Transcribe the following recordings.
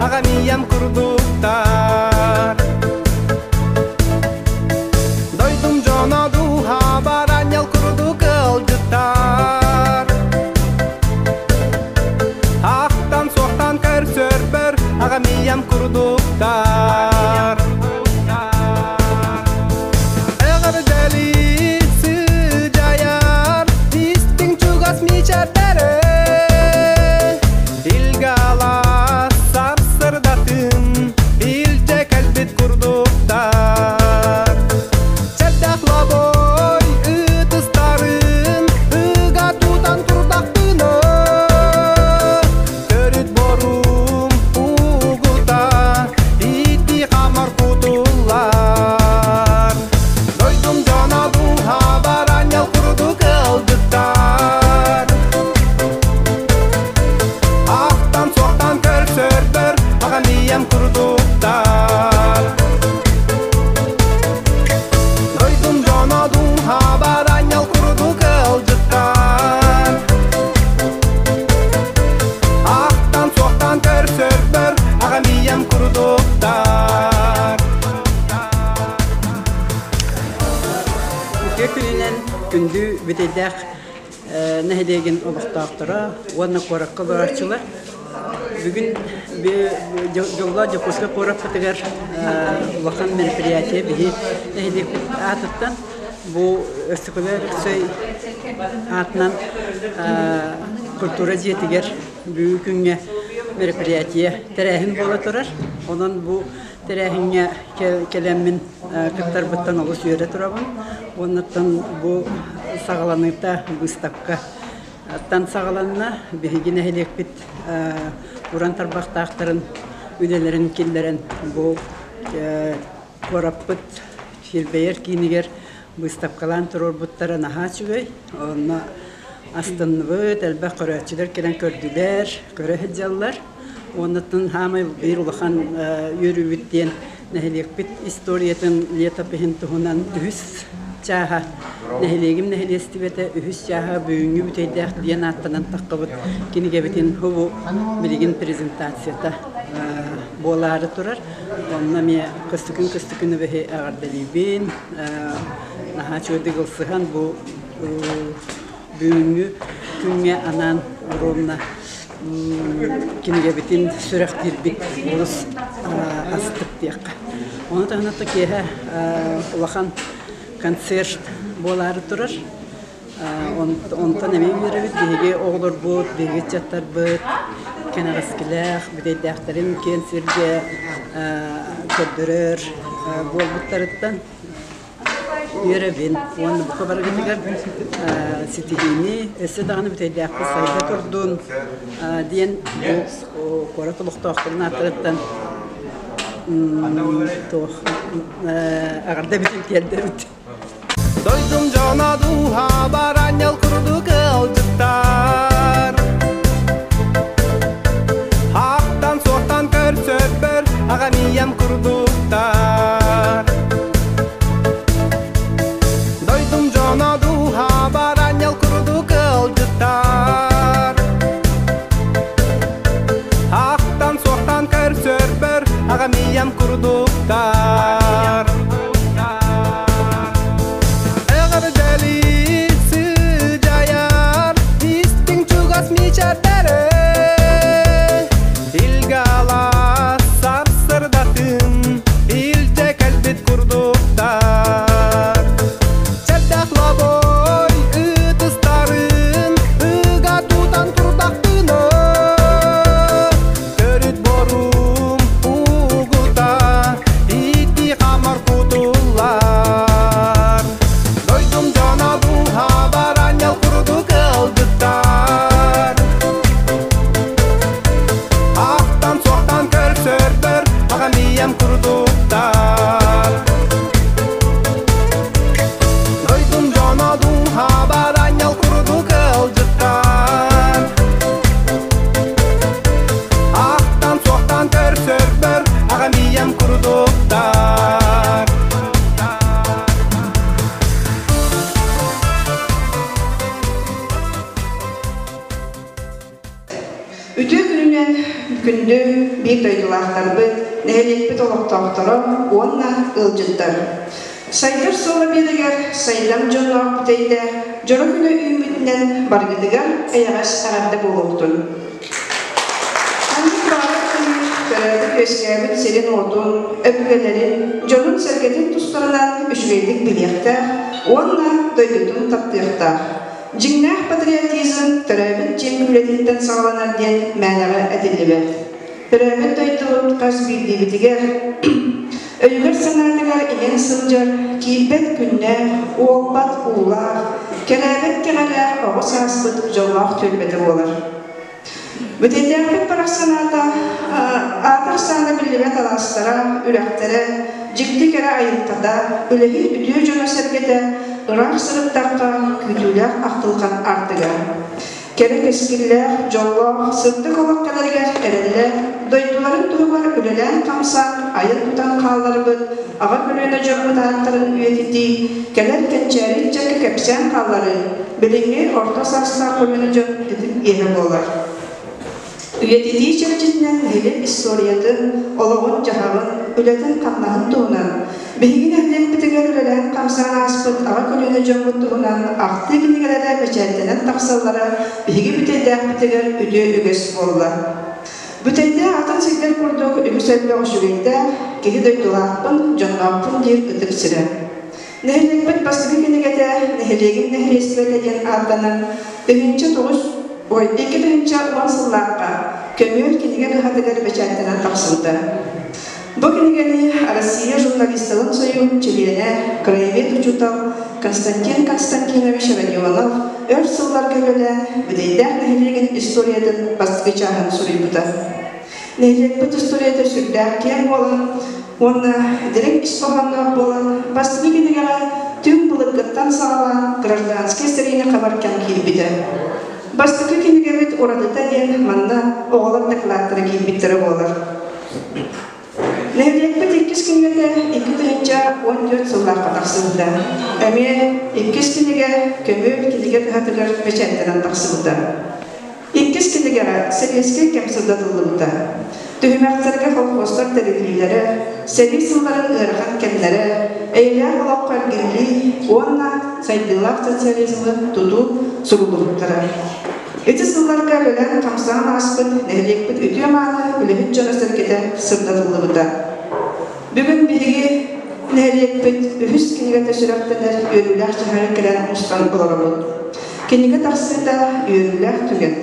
аҕам ийэм курдуктар. Дойдум дьоно дууһабар аанньал курдук ыалдьыттар. Ахтан-суохтаан көрсөрбөр аҕам ийэм курдуктар. Эҕэрдэлии сыдьайар истиҥ чугас мичээрдэрэ Илгэ-алаас сарсырдатын илдьэ кэлбит курдуктар. Чэрдэх лобой ытыстарын ыга тутан турдахпына төрүт борум угута ити хамар кутуллар. Дойдум дьоно дууһабар аанньал курдук ыалдьыттар. Ахтан-суохтаан көрсөрбөр аҕам ийэм курдуктар. Дойдум дьоно дууһабар аанньал курдук ыалдьыттар. Ахтан-суохтаан көрсөрбөр аҕам ийэм курдуктар. Үтүө күнүнэн күндү бүтэйдээх нэһилиэгин олохтоохторо уонна куоракка олорооччулар. Бүгүн дьоллоох Дьокуускай куораппытыгар улахан мероприятие биһи нэһилиэкпит аатыттан бу Өстөкөлө Өлөксөй аатынан культура дьиэтигэр бүгүҥҥү күҥҥэ мероприятие тэрээһин буола турар. Онон бу тэрээһиҥҥэ кэлэммин кыттарбыттан олус үөрэ турабын. Уоннаттан бу саҕаланыыта выставкаттан саҕаланна. Биһиги нэһилиэкпит уран тарбахтаахтарын үлэлэрин киллэрэн бу куораппыт килбэйэр киинигэр быыстапкалаан туруорбуттара наһаа үчүгэй. Онно астынныбыт, элбэх көрөөччүлэр кэлэн көрдүлэр, көрө сылдьаллар. Уоннаттан хаамай биир улахан үөрүүбүт диэн нэһилиэкпит историятын летопиһин туһунан үһүс чааһа нэһилиэгим нэһилиэстибэтэ үһүс чааһа бүгүҥҥү бүтэйдээх диэн ааттанан таххыбыт кинигэбитин хубу билигин презентацията буолаары турар. Онно эмиэ көстүкүн көстүкүн эбэһи эҕэрдэлиибин. Наһаа үчүгэйдик ылсыһан бу бүгүҥҥү күҥҥэ анаан ровно кинигэбитин сүрэхтиирбит олус астык диэххэ. Ону таһынан киэһэ улахан концерт буолаары турар. Онтон эмиэ үөрэбит биһиги оҕолорбут, биһиги ыччаттарбыт кэнэҕэскилээх, бүтэйдээхтэрин киэн сиргэ көрдөрөр буолбуттарыттан үөрэбин уонна бука барыгытыгар ситиһиини өссө даҕаны бүтэйдээхпит сайда турдун диэн бу куорат олохтоохторун ааттарыттан туох эҕэрдэ бүтүн тиэрдэбит. Дойдум дьоно дууһабар аанньал курдук ыалдьыттар. Ахтан-суохтан көрсөрбөр аҕам ийэм курдуктар. Дойдум дьоно дууһабар аанньал курдук ыалдьыттар. Ахтан-суохтан көрсөрбөр аҕам ийэм курдуктар. Эҕэрдэлии сыдьайар истиҥ чугас мичээрдэрэ Илгэ алаас сарсырдатын илдьэ дойдулаахтарбыт, нэһилиэкпит олохтоохторо уонна ыалдьыттар! Сайдар суола биэригэр сайдам дьонноох бүтэйдээх дьоро күнэ үүммүтүнэн барыгытыгар эйэҕэс эҕэрдэ буолуохтун! Ханнык баҕарар киһи төрөөбүт-үөскээбит сирин-уотун, өбүгэлэрин, дьонун-сэргэтин тустарынан үчүгэйдик билиэхтээх уонна дойдутун таптыахтаах. Дьиҥнээх патриотизм төрөөбүт дьиэ күүлэтиттэн саҕаланар диэн мээнэҕэ этиллибэт. Төрөөбүт дойдубут хас биирдиибитигэр өйүгэр-санаатыгар иҥэн сылдьар киирбэт күннээх, уолбат уулаах, кэрээбэт кэҕэлээх оҕо сааспыт дьоллоох түөлбэтэ буолар. Бүтэйдээхпит барахсан аата аата ахсаана биллибэт алаастара, үрэхтэрэ, дьикти кэрэ айылҕата, үлэһит үтүө дьоно-сэргэтэ ыраах сырыттахха күүтүүлээх ахтылҕан аартыга. Кэрэ кэскиллээх, дьоллоох, сырдык олох кэлэригэр эрэллээх, дойдуларын туһугар үлэлээн-хамсаан, айан-тутан хаалларбыт аҕа көлүөнэ дьоммут ааттарын үйэтитии, кэлэр кэнчээри ыччакка кэпсээн хаалларыы, билиҥҥи орто саастаах көлүөнэ дьон ытык иэһэ буолар. Үйэтитии чэрчитинэн нэһилиэк историятын, олоҕун-дьаһаҕын, үлэтин-хамнаһын туһунан, биһиги нэһилиэкпитигэр үлэлээн-хамсаан ааспыт аҕа көлүөнэ дьоммут туһунан ахтыы кинигэлэрэ бэчээттэнэн тахсаллара биһиги бүтэйдээхпитигэр үтүө үгэс буолла. Бүтэйдээх атын сирдэр курдук үгүс элбэх үчүгэйдээх, киһи дойдулаахпын, дьонноохпун диир ытык сирэ. Нэһилиэкпит бастакы кинигэтэ «Нэһилиэгим нэһилиэстибэтэ» диэн ааттанан 1009 ой, 2010 сыллаахха Көмүөл кинигэ кыһатыгар бэчээттэнэн тахсыбыта. Бу кинигэни Россия журналистарын союһун чилиэнэ, краевед учуутал Константин Константинович Родионов өр сылларга үлэлээн Бүтэйдээх нэһилиэгин историятын бастакы чааһын суруйбута. Нэһилиэкпит историята сүрдээх киэҥ буолан уонна дириҥ ис хоһоонноох буолан, бастакы кинигэҕэ түҥ былыргыттан саҕалаан гражданскай сэриини хабар кэм киирбитэ. Бастакы кинигэбит уратыта диэн манна оҕолор дакылааттара киирбиттэрэ буолар. Нэһилиэкпит иккис кинигэтэ 2014 сыллаахха тахсыбыта. Эмиэ иккис кинигэ Көмүөл кинигэ кыһатыгар бэчээттэнэн тахсыбыта. Иккис кинигэҕэ сэбиэскэй кэм сырдатыллыбыта. Түһүмэхтэргэ колхозтар тэриллиилэрэ, сэрии сылларын ыарахан кэмнэрэ, эйэлээх олоххо эргиллии уонна сайдыылаах социализмы тутуу суруллубуттара. Ити сылларга үлэлээн-хамсаан ааспыт нэһилиэкпит үтүө-мааны үлэһит дьоно-сэргэтэ сырдатыллыбыта. Бүгүн биһиги нэһилиэкпит үһүс кинигэтэ сүрэхтэнэр үөрүүлээх чаһары кэлэн мустан олоробут. Кинигэ тахсыыта үөрүүлээх түгэн.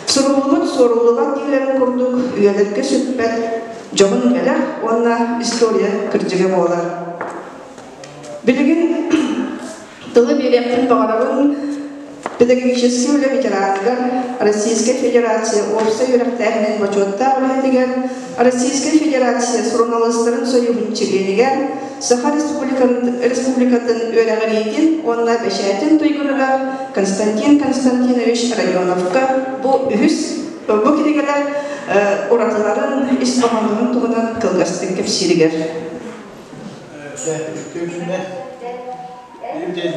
Суруллубут суоруллубат дииллэрин курдук үйэлэргэ сүппэт дьоһун бэлэх уонна история кырдьыга буолар. Билигин тылы биэриэхпин баҕарабын педагогическай үлэ ветераныгар, Российскай Федерация уопсай үөрэхтээһинин бочуоттаах үлэһитигэр, Российскай Федерация суруналыыстарын союһун чилиэнигэр, Саха Республикатын үөрэҕириитин уонна бэчээтин туйгунугар Константин Константинович Родионовка бу үһүс бу кинигэлэр уратыларын, ис хоһооннорун туһунан кылгастык кэпсииригэр. Үтүө Биир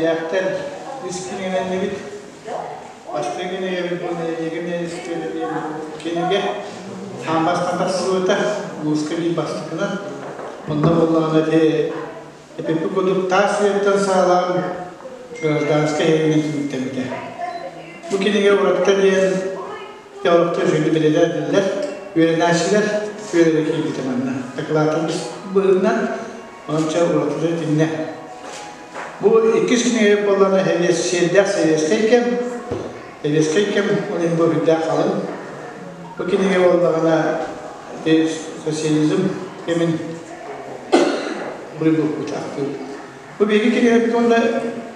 үс кинигэлэннибит. Бастакы кинигэбит бу нэһилиэгим кинигэ хаамбастан тахсыбыта улууска биир бастакынан. Онно буоллаҕына ити эпиппит курдук таас үйэттэн саҕалаан гражданскай эйгэнэн түмүктэммитэ. Бу кинигэ уратыта диэн теологтар үчүгэйдик бэлиэтээтилэр, үөрэнээччилэр үөрэнэ киирбитэ манна. Дакылааттан быһыытынан онча уратыта итиннэ. Бу иккис кинигэ буоллаҕына сиэрдээх сэбиэскэй кэм, сэбиэскэй кэм ол иһин бу үрдээх халыҥ. Бу кинигэ буоллаҕына социализм кэмин буруйбуппут ахтыбыт. Бу биһиги кинигэбит уонна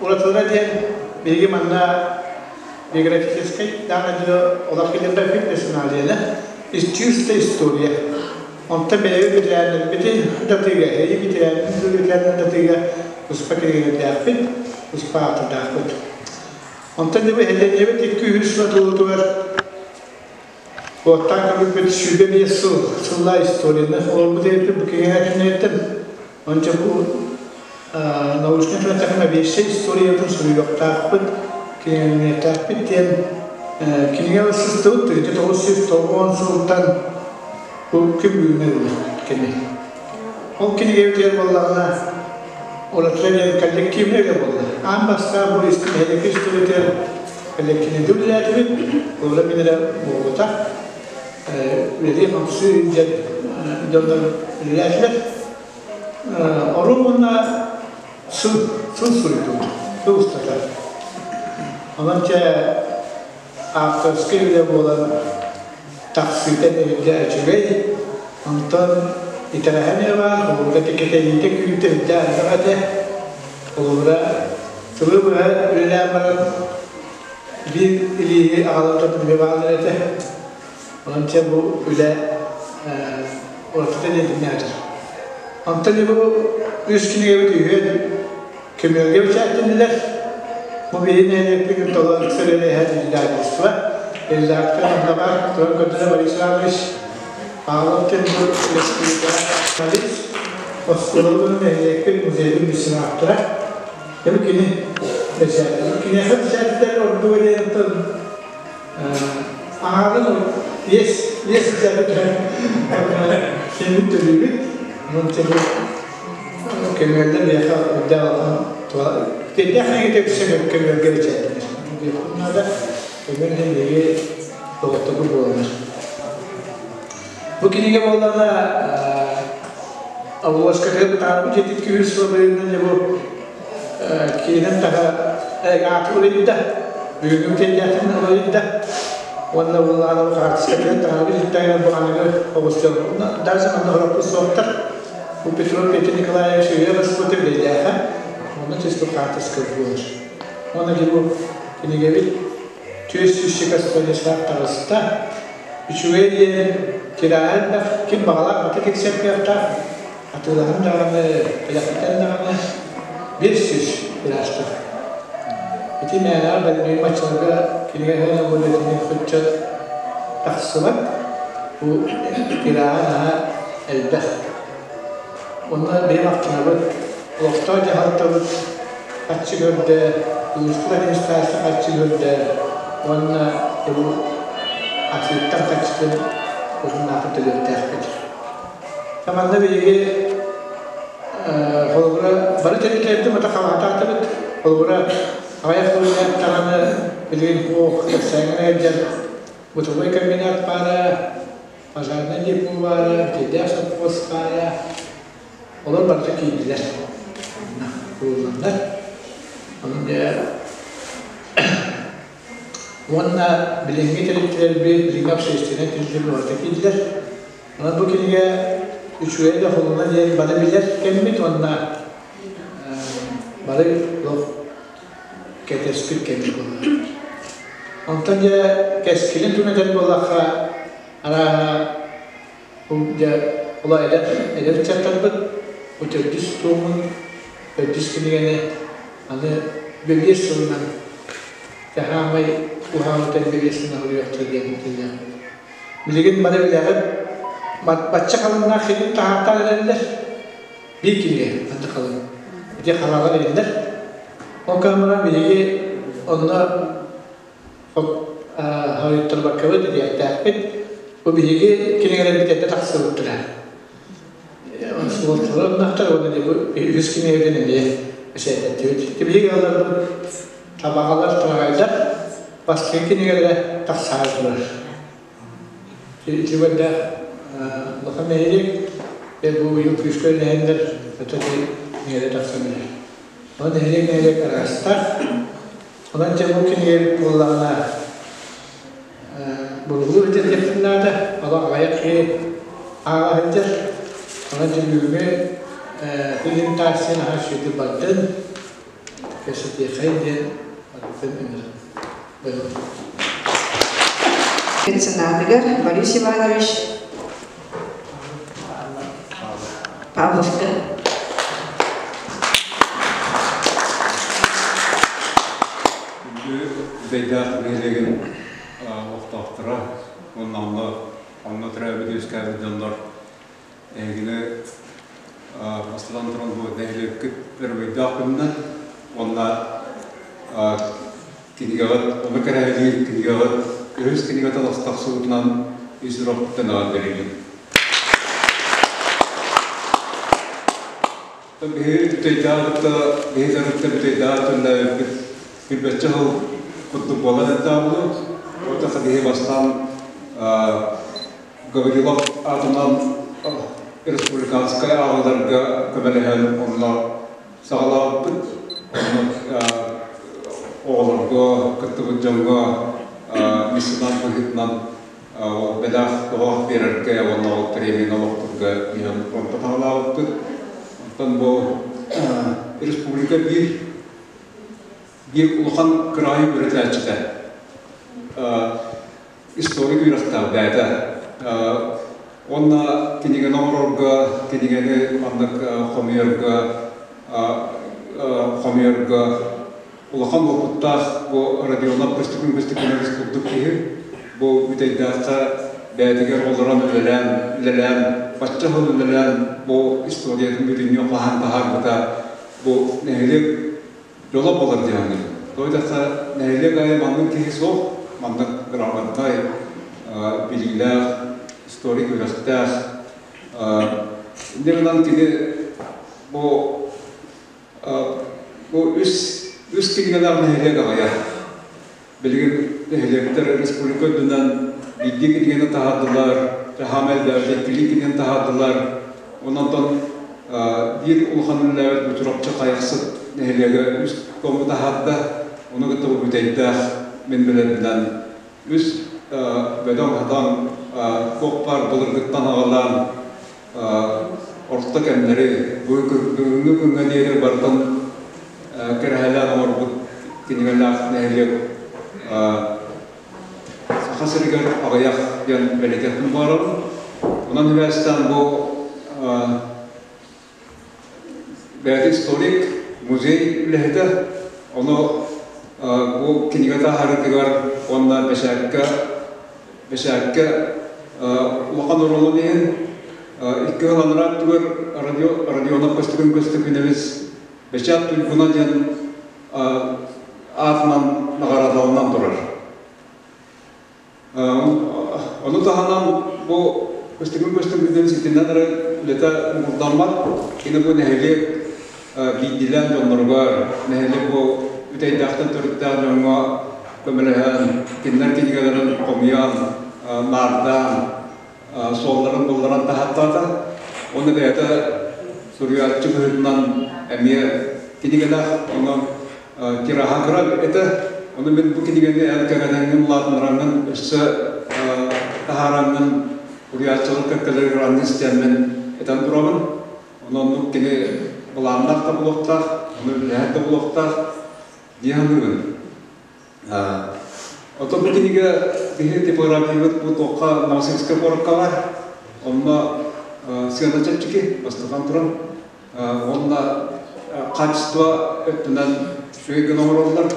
уратылара диэн биһиги манна биографическай даҕаны олох киллэрбэппит персоналияны чистая история. Онтон бэйэбит бэтэрээннэрбитин датыыга, эһиги бэтэрээннэрин датыыга туспа кинигэлэрдээхпит, туспа аатырдаахпыт. Онтон дьэ бу эһэлэниэбит икки-үс сыл туолуутугар Уоттаан көрбүппүт 25 сыл сыллаа историяны олорбут эбиппит бу кинигэ кинигэттэн. Онча бу научнай философия историятын суруйуохтаахпыт, кинигэлэниэхтээхпит диэн кинигэ ылсыстыбыт 1990 сылтан. Бу күн бүгүҥҥэ дылы кини. Ол кинигэбитигэр буоллаҕына, уратыта диэн коллективнай үлэ буолла. Аан бастаан бу нэһилиэк историята коллективнайдык үлэлээтибит, ула мин эрэ буолбатах. Үлэлии-хамсыы диэн дьоннор үлэлээтилэр. Орун уонна сыл, сыл суруйдум, сыл устата. Онон чэ авторскай үлэ буолан тахсыыта нэһилиэ үчүгэй. Онтон итэҕэһэ эмиэ баар, холобура кэтэйиитэ күүтэ үрдээх элбэх этэ. Холобура сылы быһа үлэлээн баран биир илииһи аҕалан эмиэ бааллар этэ. Онон чэ бу үлэ уратыта диэн Онтон бу үс кинигэбит үһүөн көмүөлгэ бэчээттэннилэр. Бу биһи нэһилиэкпит толору сөрөлөһөн издательство. Редактор онно туран көрдөрө Борис Иванович Павлов диэн бу республика журналист, оскуолабын нэһилиэкпит музейын миссионаптара. Бу кини бэчээттэр. Киниэхэ бэчээттэр ордуга диэн Аҕаҕын иэс иэс дьарыгар сэммит төлүүбүт. Онон сэммит көмүөллэр миэхэ үрдээх улахан тиэрдээх нэһиги үксэ көмүөлгэ бэчээттэнэр. Наада көмүөл диэн биһиги доҕотторбут буолаллар. Бу кинигэ буоллаҕына обложкатыгар бытаарбыт дьиэтин күһүр сылабырынан бу киинэн таһа ааты уларыйда, бүгүҥҥү кэллээхтэн уларыйда. Уонна буоллаҕына хаартыскатыгар таһаарбыт иттээҕэр бу аныгы оҕустар даже манна хороппут суохтар. Бу Петров Петр Николаевич үйэ баспыта билэлээхэ. Онно чисто хаартыска буолар. Уонна бу кинигэбит түөс сүүсчэкэ страницалаах таҕыста. Үчүгэй диэн тирааһа элбэх, ким баҕалаах бата тиксэр кыахтаах. Атыылаһан даҕаны, бэлэхтэтэн даҕаны 500 тиражтар. Ити мээнэҕэ бэлэмнэри маччаларга кинигэ ыһыаҕа буолла итини соччо тахсыбат. Бу тираһа наһаа элбэх. Онно бэйэм ахтынабыт, олохтоох дьаһалтабыт харчы көрдө, улууспут администрация харчы көрдө уонна бу атыыттан харчытын уһуннаахтык төлүөхтээхпит. Манна биһиги холобура бары тэрилтэлэрбит мата халаатаатыбыт. Холобура аҕыйах сылынан даҕаны билигин бу кэпсээҥҥэ сылдьар бытовой комбинат баара, пожарнай депо баара, тиэрдээх совхоз баара. Олор барыта киирдилэр. Курулланнар. Онон дьэ уонна билиҥҥи тэрилтэлэрбит, билиҥҥи общественнай тэрилтэлэр барыта киирдилэр. Онон бу кинигэ үчүгэй да холуна диэн бары билэр кэммит уонна бары олох кэтэспит кэммит буолар. Онтон дьэ кэскилин түҥэтэр буоллахха, арааһа бу дьэ ола эдэр эдэр ыччаттарбыт бу төрдүс туомун, төрдүс кинигэни аны бэбиэс сылынан хаамай уһаабыта бэбиэс сылынан уруйуохтара диэн этиллээхпит. Билигин бары билэҕит, бачча халыҥнаах хитин таһаартаан эрэллэр. Биир кинигэ манна халыҥ. Ити халаалар эрэллэр. Ол гынан биһиги онно хоруйтарбаккабыт, этиэхтээхпит. Бу биһиги кинигэлэрбит эрдэ тахсыбыттара. Суолталар оннохтор уонна бу үһүс кинигэбитин эмиэ бэчээтэттибит. Биһиги ыалларбыт табаҕалар, тараҕайдар бастакы кинигэлэрэ тахсаары турар. Итигэрдээх улахан нэһилиэк бу быйыл күүскэ үлэлэһэннэр өтө кинигэлэр тахсан иһэр. Онон нэһилиэк нэһилиэк араастаах. Онон дьэ бу кинигэбит буоллаҕына бурулуу этиэхпин наада, олох аҕыйах киһи ааҕа сылдьар. Онон дьэ бүгүҥҥү презентация наһаа үчүгэйдик бардын, кэпсэтиэхэй диэн барытын ыҥырабын. Сенатыгар Борис Иванович Павловка. Бэйдээх нэһилиэгин олохтоохторо уонна онно онно төрөөбүт үөскээбит дьоннор эһигини бастатан туран бу нэһилиэккит өрөгөйдөөх күнүнэн уонна кинигэҕит ону кэрэһилиир кинигэҕит үһүс кинигэтэ тахсыбытынан ис сүрэхпиттэн эҕэрдэлиибин. Биһи бүтэйдээҕитэ биһи дьарыкта бүтэйдээх түллээбиппит билбэччэ сыл курдук буолан эрдэҕэ Ол биһи бастаан Гаврилов аатынан республиканскай ааҕыыларга көмөлөһөн онно саҕалаабыппыт. Онно оҕолорго, кыттыбыт дьоҥҥо меценат быһыытынан ол бэлэх тоҕоох биэрэргэ уонна ол премияны олохтуурга иһэн онто саҕалаабыппыт. Онтон бу республика биир биир улахан кыраайы үөрэтээччитэ историк үөрэхтээх бэйэтэ. Уонна кинигэни оҥорорго, кинигэни маннык хомуйарга, хомуйарга улахан уопуттаах бу Родионов Көстөкүүн Көстөкүүнэбис курдук киһи бу Бүтэйдээххэ бэйэтигэр олорон үлэлээн, үлэлээн, бачча сыл үлэлээн бу историятын бүтүннүү хаһан таһаарбыта бу нэһилиэк дьоло буолар дии саныыбын. Тоҕо диэтэххэ, нэһилиэк аайы маннык киһи суох, маннык грамотнай, билиилээх, историк үөрэхтээх. Инньэ гынан кини бу бу үс үс кинигэлээх нэһилиэк аҕыйах. Билигин нэһилиэктэр республика үрдүнэн биирдии кинигэни таһаардылар, хаама элбээбит иккилии кинигэни таһаардылар. Онон биир улахан үлэлээбит бу Чурапчы Хайахсыт нэһилиэгэ үс тому таһаарда. Ону кытта бу бүтэйдээх мин билэрбинэн үс бөдөҥ-садаҥ туох баар былыргыттан аҕалаан орто кэмнэри бүгүҥҥү күҥҥэ диэри барытын кэрэһэлээн оҥорбут кинигэлээх нэһилиэк Саха сиригэр аҕыйах диэн бэлиэтиэхпин баҕарабын. Онон сибээстээн бу бэйэтэ историк, музей үлэһитэ, ону бу кинигэ таһаарыытыгар уонна бэчээккэ бэчээккэ улахан оруолун иһин икки сыл анараа өттүгэр радио Родионов Көстөкүүн Көстөкүүнэбис бэчээт туйгуна диэн аатынан наҕараадаланан турар. Ону таһынан бу Көстөкүүн Көстөкүүнүн ситинэн эрэ үлэтэ муҥурдаммат. Кини бу нэһилиэк биирдиилээн дьонноругар, нэһилиэк бу бүтэйдээхтэн төрүттээх дьоҥҥо көмөлөһөн, кинилэр кинигэлэрин хомуйан, наардаан, суолларын булларан таһааттаата. Уонна бэйэтэ суруйааччы быһыытынан эмиэ кинигэлээх, онон тираһа кыра этэ. Ону мин бу кинигэни эн кэҥэтэҥҥин улаатыннараҥҥын өссө таһаараҥҥын суруйааччылар кэккэлэригэр анны истэммин этэн турабын. Онон оннук кини былааннаах да буолуохтаах, ону үлэһит да буолуохтаах дии саныыбын. Оттон бу кинигэ биһиги типографиябыт бу туохха Новосибирскай куоракка баар. Онно сыана чэпчэки, бастатан туран. Уонна качество өттүнэн үчүгэй гына оҥороллор.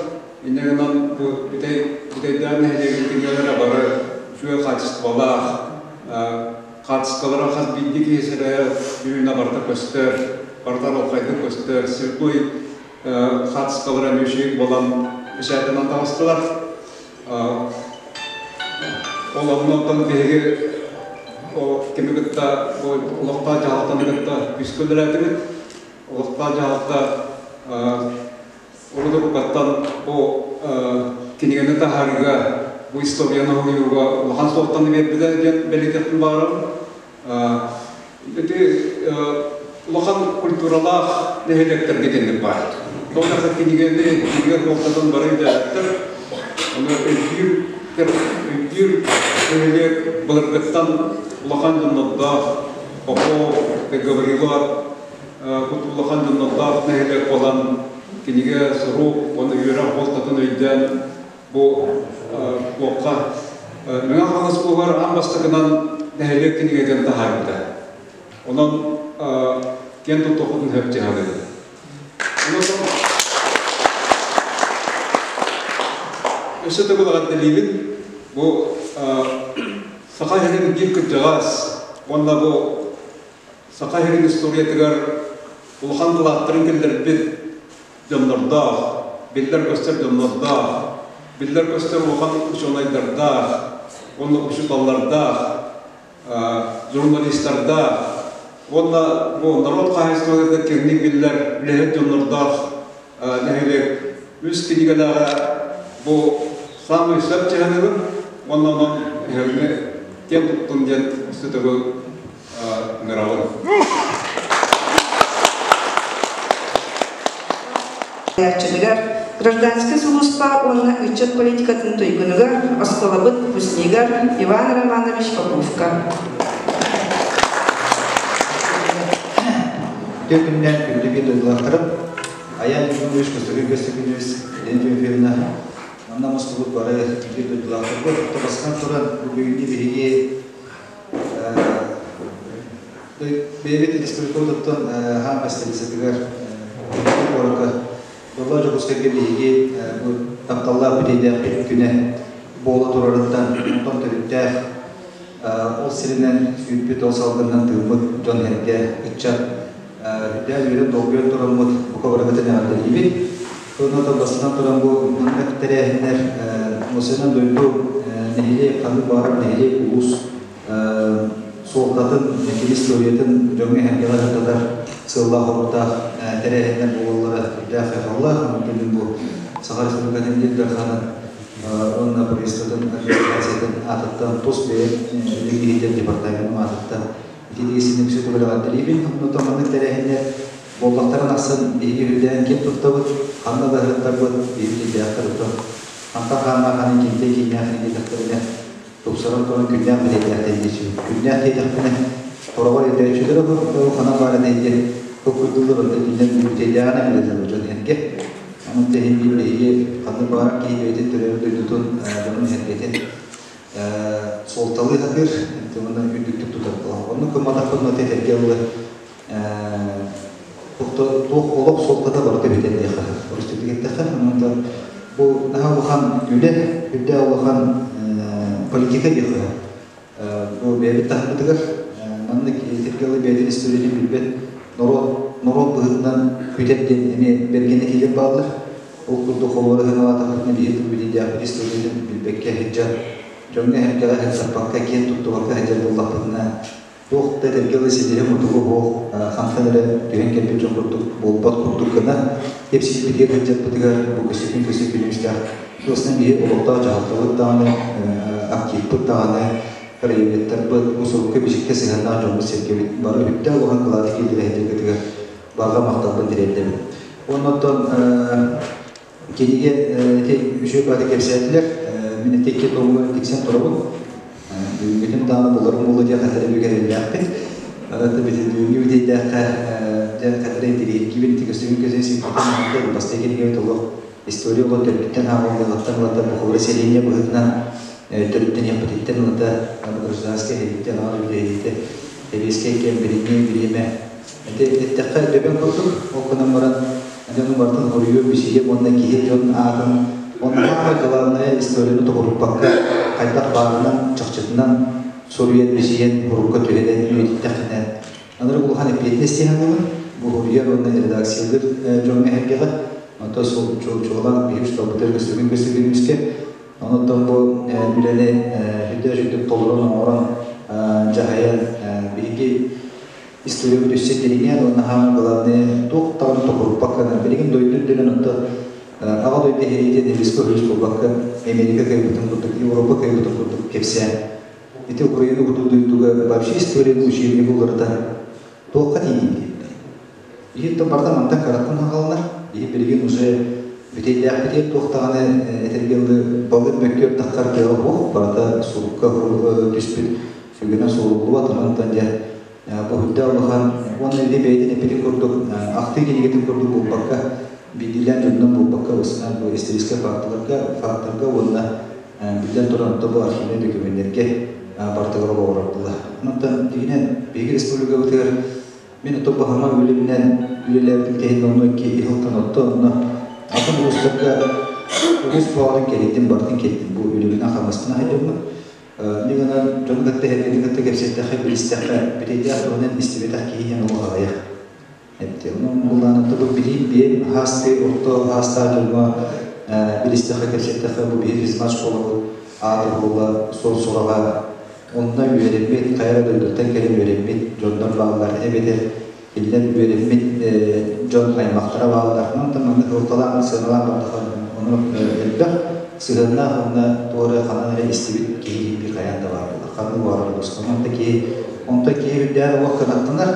Инньэ гынан бу бүтэй бүтэйдээх нэһилиэгин кинигэлэрэ бары үчүгэй хаачыстыбалаах. Хаартыскалара хас биирдии киһи сирэйэ дьүһүнэ барыта көстөр, барыта арылхайдык көстөр. Сиркуй хаартыскалара эмиэ үчүгэй буолан бэчээттэнэн таҕыстылар. Ол оннуттан биһиги кими кытта олохтоох дьаһалтаны кытта күүскэ үлэлээтибит. Олохтоох дьаһалта урут-уруккаттан бу кинигэни таһаарыыга, бу историяны уһуйууга улахан суолтаны биэрбитэ диэн бэлиэтиэхпин баҕарабын. Ити улахан культуралаах нэһилиэктэргэ итинник баар. Тоҕо кинигэни кинигэ суолтатын бары өйдөөбөттөр. Ону өйдүүр өйдүүр нэһилиэк былыргыттан улахан дьоннордоох Попов, Гаврилов улахан дьоннордоох нэһилиэк буолан кинигэ, сурук уонна үөрэх буолтатын өйдөөн бу туохха Мэҥэ Хаҥалас улууһугар аан бастакынан нэһилиэк кинигэтин таһаарбыта. Онон киэн туттуохпутун сөп дьаһалыыбын. Өссө төгүл эҕэрдэлиибин. Бу Саха сирин биир кырдьаҕас уонна бу Саха сирин историятыгар улахан кылааттарын киллэрбит дьоннордоох, биллэр-көстөр дьоннордоох, биллэр-көстөр улахан учуонайдардаах уонна учууталлардаах, журналистардаах. Уонна бу норуот хаһаайыстыбатыгар киэҥник биллэр үлэһит дьоннордоох нэһилиэк үс кинигэлээҕэ бу саамай сөп дьаһаныбын уонна онон эһигини киэн туттун диэн өссө төгүл ыҥырабын. Салайааччытыгар, гражданскай сулууспа уонна ыччат политикатын туйгунугар, оскуолабыт выпускнигар Иван Романович Поповка. Үтүө күннээн күндү биир дойдулаахтарым, Аян Ефимович Костогин Костогинович, Елена Тимофеевна, манна мустубут бары биир дойдулаахтарбыт, бастатан туран, бу бүгүҥҥү биһиги Бэйэбит республикабытыттан хаан столицатыгар куоракка Дьоллоох Дьокуускайга биһиги бу тапталлаах бүтэйдээхпит күнэ буола турарыттан онтон төрүттээх ол сиринэн сүүрпүт, ол салгынынан тыыммыт дьон-сэргэ, ыччат үрдээн үөрэн долгуйан тураммыт бука барыгытын эҕэрдэлиибит. Онно бастатан туран бу маннык тэрээһиннэр Мусанан дойду нэһилиэк, ханнык баҕарар нэһилиэк, улуус суолтатын, кини историятын дьоҥҥо эһэргэҕэ сырдатар сыаллаах-соруктаах тэрээһиннэр буолаллара үрдээх хайҕаллаах. Онтон мин бу Саха Республикатын Ил Дарханын уонна правительствотын администрациятын аатыттан тус бэйэм үлэ киһитин департаменым аатыттан ити синник сүтүгүлэҕэрдэлиибин. Онтон маннык тэрээһиннэр буоллахтарын ахсын биһиги үрдээн ким туттабыт, ханна да ыһыктарбыт, биһиги тиийдээхтэр оттон хантан хааннаах ханын кимтэн кииннээх диэтэхтэринэ тупсаран туран күннээх билиэтээхтэн диэччи. Күннээх диэтэхпинэ, хороҕор өйдөөччүлэрэ ханан баар этэй диэн куккуйдууллар онто кинилэр бүтэйдээҕинэн билэллэр дьон иһэргэ. Онон тэһин биир биһиги ханнык баҕарар киһи бэйэтин төрөөбүт дойдутун дьонун иһэргэтин суолталыы сатыыр, уонна үрдүктүк тутар буолар. Оннук гымматахпытына этэргэ ыллы туох олох суолтата барыта бүтэн диэххэ өрүстүбүт эттэххэ онон бу наһаа улахан үлэ үрдээх улахан политика диэххэ бу бэйэбит таһыммытыгар маннык этэргэ бэйэтин историятын билбэт норуот норуот быһыытынан күтэр диэн эмиэ бэргэн этиилэр бааллар. Ол курдук холобура ыһыҥалаатахпытына биһиги билиилээхпит историятын билбэккэ сылдьан дьоҥҥо эһэргэҕэ саппакка киэн туттубакка сылдьар буоллахпытына туох да этэргэ дылы силиһи-мутугу суох хантан эрэ түһэн кэлбит дьон курдук буолбат курдук гына кэпсиирбитигэр сылдьарбытыгар бу көстүкүн көстүкүнүстээх туосна биһи олохтоох дьаһалтабыт даҕаны активпыт даҕаны краеведтарбыт бу сурукка-бичиккэ сыһыаннаах дьоммут-сэргэбит бары үрдээх улахан кылааты киллэрэ сылдьаргытыгар барҕа махталбын тириэрдэбин. Уонна оттон Кинигэ ити үчүгэй баҕайы кэпсээтилэр. Мин ити икки томугар тиксэн турабын. Бүгүҥҥүтүн даҕаны буларым буолуо диэн хатыры бүкэриллээхпит. Арата бүгүҥҥү бүтэйдээххэ дьэ хатыры интириэһиргиибин ити көстүүгүн көтөн сиппитин бастакы кинигэбит олох история олох төрдүттэн хааллыаҕыттан ылата бухулара сэлиэнньэ быһыытынан төрүттэниэхпититтэн ылата гражданскай сэрииттэн аҕа дойду сэриитэ сэбиэскэй кэм билиҥҥи бириэмэ ити эттэххэ дөбөҥ курдук ол гынан баран дьону барытын хоруйуо бисийиэм уонна киһи дьон аатын уонна саамай главное историяны тоҕуруппакка хайдах баарынан чахчытынан суруйан бисийэн урукка түһэрэн үйэтиттэххинэ анары улахан эппиэтинэс дии саныыбын бу суруйар уонна редакциялыыр дьоҥҥо эһэргэҕэ онтон чуолаан биһиги учууталбытыгар көстүгүн көстүгүнүскэ онуттан бу үлэни үрдэ үрдүк толорон оҥорон дьаһайан биһиги история өссө дириҥээн уонна хааман главное туох даҕаны токуруппакка билигин дойду үрдүнэн онто аҕа дойду сэриитин эмискэ үһүс буолбакка Америка кыайбытын курдук Европа кыайбытын курдук кэпсээн ити Украина курдук дойдуга вообще историяны учебник уларытан туохха тиийдибит иһит барыта мантан кыраттан хаалаллар иһи билигин уже бүтэйдээхпитигэр туох даҕаны этэргэ дылы балык мөккүөр таххар кыаҕа суох барыта сурукка түспүт сүгүнэ суоруллубат онон дьэ бу үрдэ улахан уонна ити бэйэтин эппитин курдук ахтыы кинигэтин курдук буолбакка биирдиилээн дьонунан буолбакка устунан бу историческай фактыларга фактарга уонна биллэн туран онто бу архивнай документарга барытыгар олоҕурар буолла. Онтон дьиҥинэн биһиги республикабытыгар мин ото баһыма үлэбинэн үлэлээбитим кэһин онно икки иһилтан отто онно атын улуустарга улуус баҕатын кэлиитин барытын кэлтим бу үлэбинэн хамнаспын аһайдыммын. Мин гынан дьону кытта эһэргэни кытта кэпсэттэххэ, билистэххэ, бүтэйдээх туһунан истибэтэх киһи диэн олох аҕыйах. Эттэ. Онон буллаанатта бу билиим биэм хаасты орто хаастаах дьоҥҥо билистэххэ, кэпсэттэххэ бу биһи физмат школабыт аата буолла суол сураҕа. Онно үөрэммит, хайа дойдуттан кэлэн үөрэммит дьоннор бааллар, эбэтэр кинилэр үөрэммит дьон аймахтара бааллар. Онтон маннык ылталаан, сыаналаан бардахха, ону элбэх сыһыаннаах уонна туора ханан эрэ истибит киһи биир хайаан да баар буолар. Ханнык баҕарар улууска. Онтон киһи үрдээн олох кынаттанар,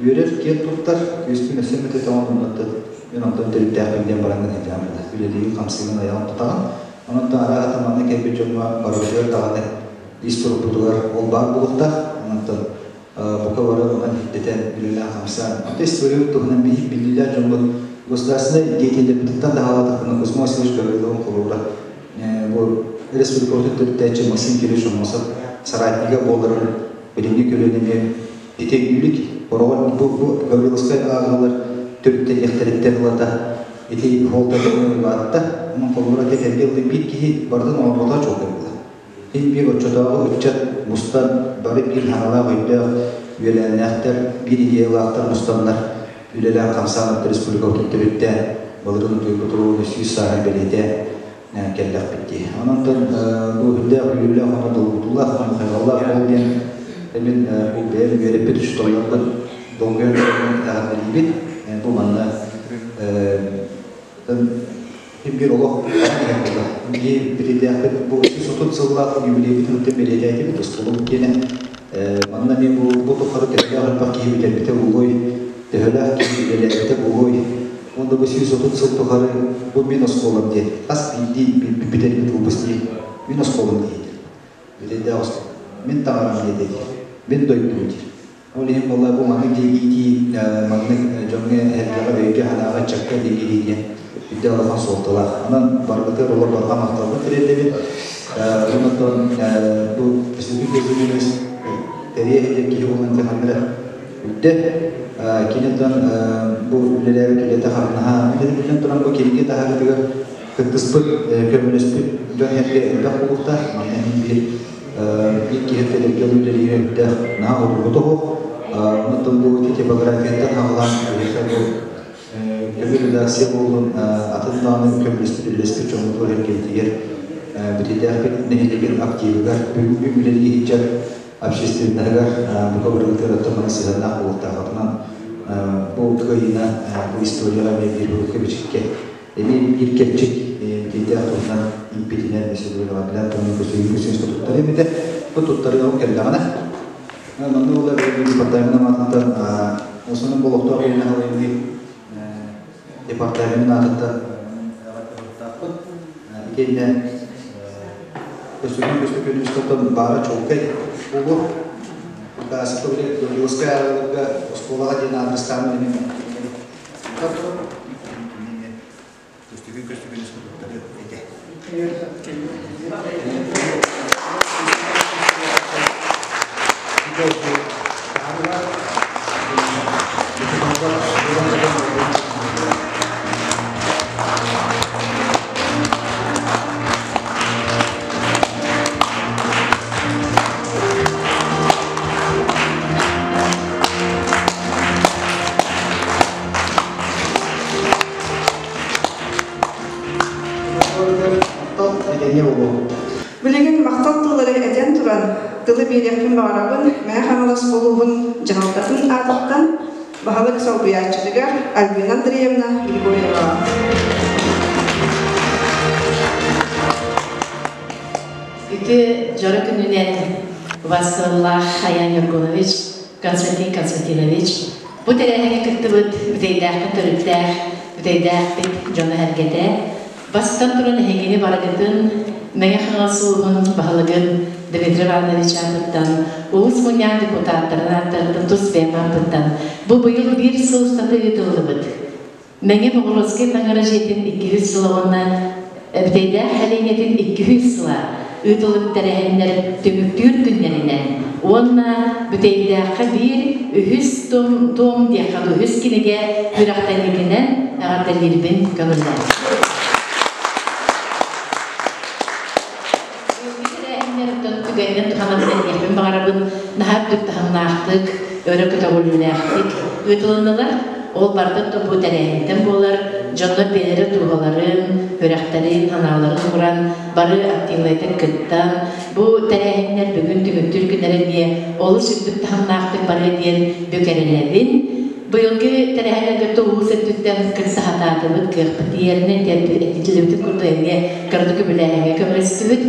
үөрэр, киэн туттар, күөстүүн өссө мүтэ тоҕон оннуттан мен онтон төрүттээхпин диэн баран гына буолар. Үлэлиигин, хамсыгын, айаҕын тутаҕын. Онон арааһата манна кэлбит дьоҥҥо барыбытыгар даҕаны ис турукпутугар ол баар буолуохтаах. Онтон бука бары онон ирдэтэн үлэлээн хамсаан. Онто история туһунан биһи биллилэр дьоммут государственнай деятеллэрбититтэн да хаалатахпына Кузьма Васильевич Гавриловын холобура бу республикабытын төрүттээччи Максим Кириллович Аммосов соратнига буоларын билиҥҥи көлүөнэни ити өйдүүлүк бороҕон бу Гавриловскай ааҕыылар төрүттэниэхтэриттэн ылата ити холтатыны улаатта. Онон холобура тэтэргэ ылыы биир киһи барытын оҥорбото чуолкай буолар. Ин биир оччотооҕу ыччат мустан бары биир ханалаах өйдөөх үөлээннээхтэр, биир идеялаахтар мустаннар үлэлээн хамсаан республикабытын төрүттээн былырын утуйбут 100 сааһын бэлиэтээн кэллэхпит дии. Онон бу үрдээх үөрүүлээх уонна долгутуулаах уонна хайҕаллаах ол диэн мин бу бэйэм үөрэппит учууталларбын долгуйан эҕэрдэлиибин. Бу манна биир олох биир биридээхпит бу 130 сыллаах юбилейбитин өттө бэлиэтээтибит оскуолабыт диэнэ манна мен бу тухары төһөлөөх элбэх киһи бүтэрбитэ буолуой, төһөлөөх киһи үлэлээбитэ буолуой. Онда бу 130 сыл тухары бу мин оскуолам диэн хас биирдии бүтэрбит выпускник мин оскуолам диэдир. Бүтэрдээх оскуола. Мин таҥарам диэдир. Мин дойдум диир. Ол иһин буолла бу маннык диэгиитии маннык дьоҥҥо эргэҕэ өйгө ханаҕа чакка диэгиитии диэн үрдэ улахан суолталаах. Онон барбытыгар олор барҕа махталбын тириэрдэбин. Онон бу Көстөкүүн Көстөкүүнүс тэрийэ иһэр киһи буолан таханнара үрдэ. Киниттэн бу үлэлээбит үлэтэ хамнаһа билэн туран бу кинигэ таһаарытыгар кыттыспыт, көмөлөспүт дьон эргэ элбэх буолуохтаах. Манна иһин биир биир киһи тэлэргэ үлэлиир элбэх наһаа ордугу тоһуох. Онтон бу типографияттан хаалан бу көмө редакция буоллун, атын даҕаны көмөлөспүт үлэлэспит дьоммутугар эргэтигэр бүтүннээхпит нэһилиэгин активыгар бүгүҥҥү үлэлии иһдьэр общественноһыгар бука барыгытыгар оттон сыһыаннаах буолуохтаахатынан бу кыайыына бу историяҕа эмиэ биир урукка бичиккэ эмиэ биир кэрчик бүтүннээх туһунан импитинэн өсөлүөлэҕэ туһунан көсүгүн көсүн туттар эбитэ бу туттарыга кэллэҕинэ манна буолар департамент аатыттан осонун болохтоох иһинэ халайыныы департаментын аатыттан итиэннэ көстөкүүн Көстөкүүнүстэн баара чуолкай буолуо. Даасыка били Гавриловскай ааҕыыларга оскуолаҕа диэн аадырыстаан эмиэ Көстөкүүн Көстөкүүнүс туттары этэ. Билигин махтал тыллары этэн туран, тылы биэриэхпин баҕарабын Мэҥэ Хаҥалас улууһун дьаһалтатын аатыттан баһылык солбуйааччытыгар Альбина Андреевна Григорьеваҕа. Үтүө дьоро күнүнэн Вассаллах Аян Юргунович, Константин Константинович бу тэрээһиҥҥэ кыттыбыт бүтэйдээхпит төрүттээх, бүтэйдээхпит дьоно эргэтэ, бастатан туран эһигини барыгытын Мэҥэ Хаҥалас улууһун баһылыгын Дмитрий Иванович аатыттан, улуус мунньаҕын депутаттарын ааттарыттан тус бэйэм ааппыттан бу быйыл биир сыл устата ыытыллыбыт Мэҥэ Боҕуруоскай таҥара дьиэтин 200 сыла уонна Бүтэйдээх сэлиэнньэтин 200 сыла ыытыллыбыт тэрээһиннэр түмүктүүр күннэринэн уонна Бүтэйдээххэ биир үһүс том, том диэххэ үһүс кинигэ күрэхтэниитинэн эҕэрдэлиирбин көҥүллээтим. Тэрээһиннэр түгэнинэн туһанан этиэхпин баҕарабын, наһаа үрдүк таһымнаахтык, өрө көтөҕүлүүлээхтик ыытылыннылар. Ол барыта бу тэрээһинтэн буолар, дьоннор бэйэлэрэ дууһаларын, үрэхтэрин, анааларын ууран, бары активнайдык кыттан, бу тэрээһиннэр бүгүн түмүктүүр күннэрэ эмиэ олус үрдүк таһымнаахтык барыа диэн бүк эрэнэбин. Быйылгы тэрээһиннэргэ улуус өттүттэн кытта сатаатыбыт, кыахпыт тиийэринэн этитилибитин курдук эмиэ кыратык үбүлээһиҥҥэ көмөлөстүбүт.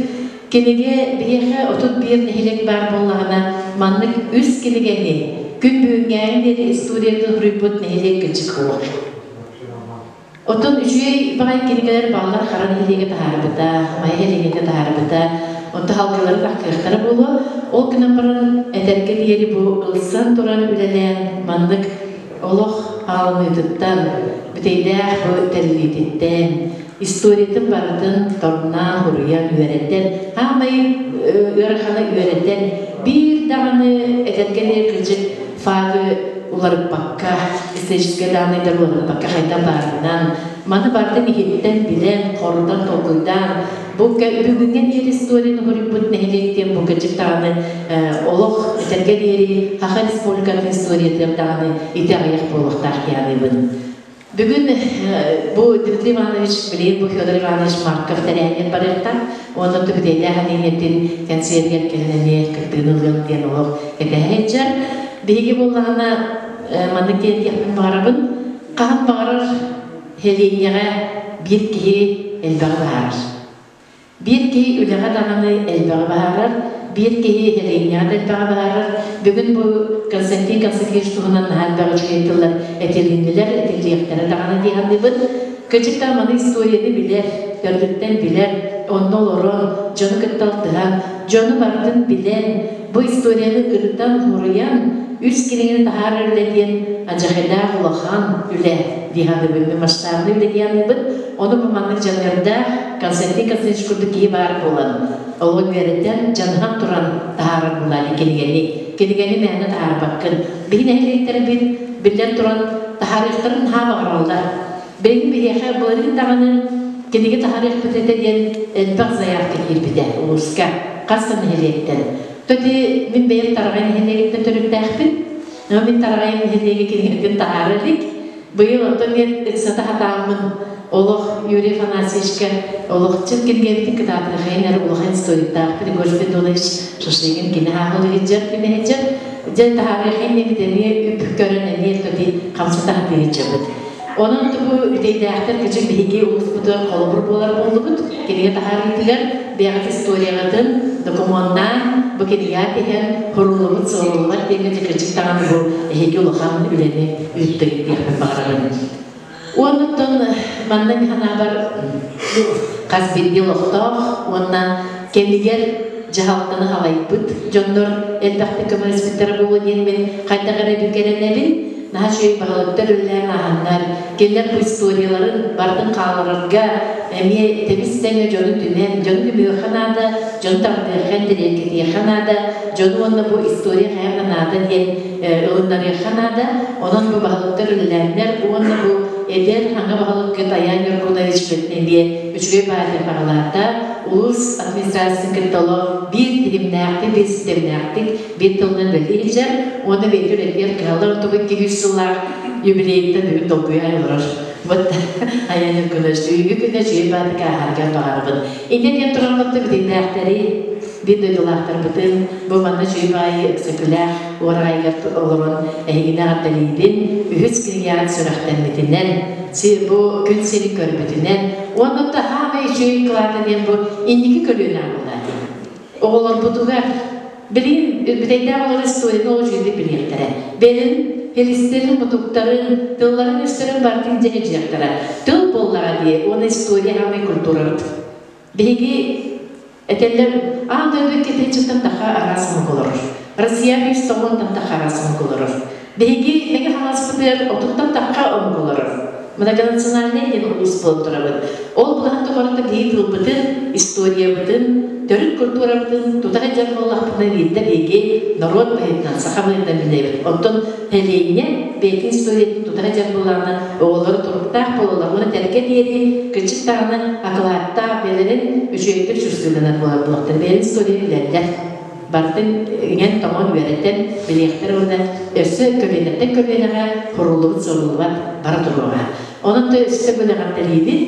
Кинигэ биһиэхэ 31 нэһилиэк баар буоллаҕына, маннык үс кинигэни күн бүгүҥҥээҥи диэри историятын суруйбут нэһилиэк кырдьык суох. Оттон үчүгэй баҕайы кинигэлэр баллар хара нэһилиэгэ таһаарбыта, Майа нэһилиэгэ таһаарбыта, онто халгылары таккыахтара буолуо. Ол гынан баран этэргэ диэри бу ылсан туран үлэлээн маннык олох аалыныытыттан, бүтэйдээх бу тэриллиититтэн, историятын барытын торумнаан, суруйан, үөрэтэн, хаамай ыараханы үөрэтэн, биир даҕаны этэргэ диэри кырдьык фагы уларыппакка, историческай дааннайдары уларыппакка хайдах баарынан, маны барытын иһиттэн билэн, хорутан, толкуйдаан, бу бүгүҥҥэ диэри историяны суруйбут нэһилиэк диэн бу кырдьык даҕаны олох этэргэ диэри Саха Республикатын историятыгар даҕаны ити аҕыйах буолуохтаах диэн Бүгүн бу Дмитрий Иванович, билигин бу Федор Иванович Марков тэрээһинин барыахтаах уонна түбүтэйдээх нэһилиэнньэтин кэнсиэригэр кэлэн эмиэ кыттыыны ылыам диэн олох кэтэһэ сылдьар. Биһиги буоллаҕына маннык диэн диэхпин баҕарабын. Хаһан баҕарар сэлиэнньэҕэ биир киһи элбэҕи баһаарар. Биир киһи үлэҕэ даҕаны элбэҕи баһаарар, биир киһи сэлиэнньэҕэ да элбэҕи баһаарар. Бүгүн бу Константин Константинович туһунан наһаа элбэх үчүгэй тыллар этилиннилэр, этиллиэхтэрэ даҕаны дии саныыбын. Кырдьык маны историяны билэр, төрдүттэн билэр, онно олорон, дьону кытта алтыһан, дьону барытын билэн, бу историяны ырытан, суруйан, үс кинигэни таһаарар үлэ диэн адьахайдаах улахан үлэ дии саныыбын, масштабный үлэ дии саныыбын. Ону бу маннык дьаныардаах Константин Константинович курдук киһи баар буолан, олоҕун үөрэтэн, дьаныһан туран таһаарар буолаani кинигэни. Кинигэни мээнэ таһаарбаккын. Биһи нэһилиэктэрбит биллэн туран таһаарыахтарын наһаа баҕараллар. Билигин биһиэхэ былырыын даҕаны кинигэ таһаарыахпыт этэ диэн элбэх заявка киирбитэ улууска, хас да нэһилиэктэн. Тоти мин бэйэм Тараҕай нэһилиэгиттэн төрүттээхпин. Мин Тараҕай нэһилиэгэ кинигэтин таһаара илик. Быйыл оттон мен ыксата хатааммын олох Юрий Афанасьевичка олох чын кинигэбитин кытаатыахайын эрэ улахан историктаах Григорий Спиридонович Шашлыгин кини ааҕыл иһиджэр кимэһиджэр дьэ таһаарыахайын диэбит эмиэ үп көрөн эмиэ тоти хамсата хатыыһыджабыт. Онон тубу үтэйдээхтэр кычык биһиги улууспутугар холобур буолар буоллубут. Кинигэ таһаарыытыгар бэйэҕит историяҕытын докумуоннаан бу кинигэҕэ тиһэн хуруллубут суоруллубат диэҥҥэ кырдьык даҕаны бу эһиги улахан үлэни ыыттыгыт диэхпин баҕарабын. Уоннуттан манна мин санаабар хас биирдии олохтоох уонна кэмигэр дьаһалтаны халайбыт дьоннор элбэхтик көмөлөспүттэрэ буолуо диэн мин хайдах эрэ бүк эрэнэбин. Наһаа үчүгэй баһылыктар үлэлээн ааһаннар, кинилэр бу историяларын барытын хаалларарга эмиэ тэбис-тэҥэ дьону түмэн, дьону түмүөххэ наада, дьону тардыахха, интэриэһиргэтиэххэ наада, дьону уонна бу история хайаан да наада диэн ылыннарыахха наада. Онон бу баһылыктар үлэлээннэр уонна бу эдэр хаҥа баһылыкка Таян Ньургунович эмиэ үчүгэй баайдар баҕалаата. Улуус администрациятын кытта олох биир тиһимнээхтик, биир системнээхтик, биир тылынан үлэлии сылдьар уонна бэйэтэ үлэтигэр кыһаллар ордук 200 сыллаах юбилейыттан бүгүн долгуйа олорор. Вот Аян Ньургунович бүгүҥҥү күнэ үчүгэй баатык ааһарыгар баҕарабын. Инньэ диэн туран бүтүннээхтэри биир дойдулаахтарбытын бу манна үчүгэй баайы Өксөкүлээх уораҕайыгар олорон эһигини эҕэрдэлиибин. Үһүс кинигэҕит сүрэхтэммитинэн, бу күн сирин көрбүтүнэн уонна хаамай үчүгэй кылаата диэн бу инники көлүөнэ буолла оҕолорбутугар билигин бүтэйдээх олор историяны ол үчүгэйдик билиэхтэрэ. Бэлин хилистерин, мутуктарын, тылларын өстөрүн барытын дьэ дьиэхтэрэ. Тыл буоллаҕа дии, уонна история хаамай культурабыт. Биһиги этэллэр аан дойду икки таха араас омук олорор. Россия биир тоҕуонтан таха араас омук олорор. Биһиги Мэҥэ Хаҥаласпытыгар отуттан тахха омук олорор. Многонациональнай диэн улуус буолан турабыт. Ол былаһын тухары биһиги тылбытын, историябытын, төрүт культурабытын тута сылдьар буоллахпытына биирдэ биһиги норуот быһыытынан, саха быһыытынан билэбит. Оттон нэһилиэнньэ бэйэтин историятын тута сылдьар буоллаҕына, оҕолоро туруктаах буолаллар уонна тэргэ диэри кырдьык даҕаны акылааттаах бэйэлэрин үчүгэйдик чувствуйданар буолар буолуохтар. Бэйэлэрин историятын билэллэр. Барытын иҥэн-тоҥон үөрэтэн билиэхтэр уонна өссө көлүөнэттэн көлүөнэҕэ куруллубут суруллубат бара туруоҕа. Онон өссө күнэҕэрдэлиибин,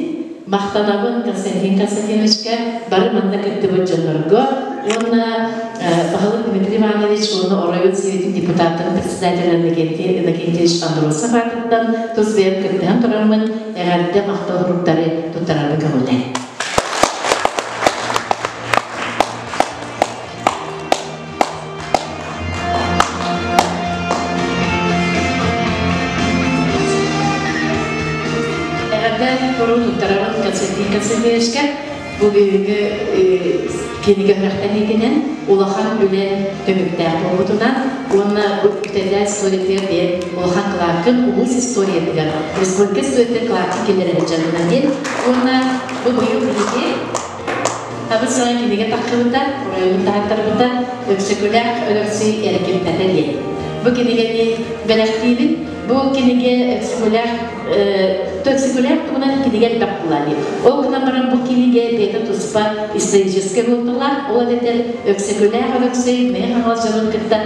махтанабын Константин Константиновичка, бары манна кыттыбыт дьоннорго уонна баһылык Дмитрий Иванович уонна оройуон Советын депутаттарын председателя Иннокентий Иннокентьевич Андросов аатыттан тус бэйэм кыттыһан тураммын эҕэрдэ махтал суруктары туттарарга көҥүллээн. Эҕэрдэ туруу туттарабын Константин Константиновичка. Бу бүгүҥҥү кинигэ үөрэхтэниитинэн улахан үлэ түмүктээх буолбутунан уонна бу үтэлээх историятыгар бэйэм улахан кылааккын улуус историятыгар республика историятыгар кылааккын киллэрэн дьарыгынан диэн уонна бу быйыл биһиги Табыс саҥа кинигэ тахсыбыта, оройуон таһааттарбыта Өксөкүлээх Өлөксөй эргимтэтэ диэн. Бу кинигэни бэлэхтиибин. Бу кинигэ Өксөкүлээх Өксөкүлээх туһунан кинигэ элбэх буолар диэн. Ол гынан баран бу кинигэ бэйэтэ туспа историческай буолталаах, ол эбэтэр Өксөкүлээх Өлөксөй Мэҥэ Хаҥалас дьонун кытта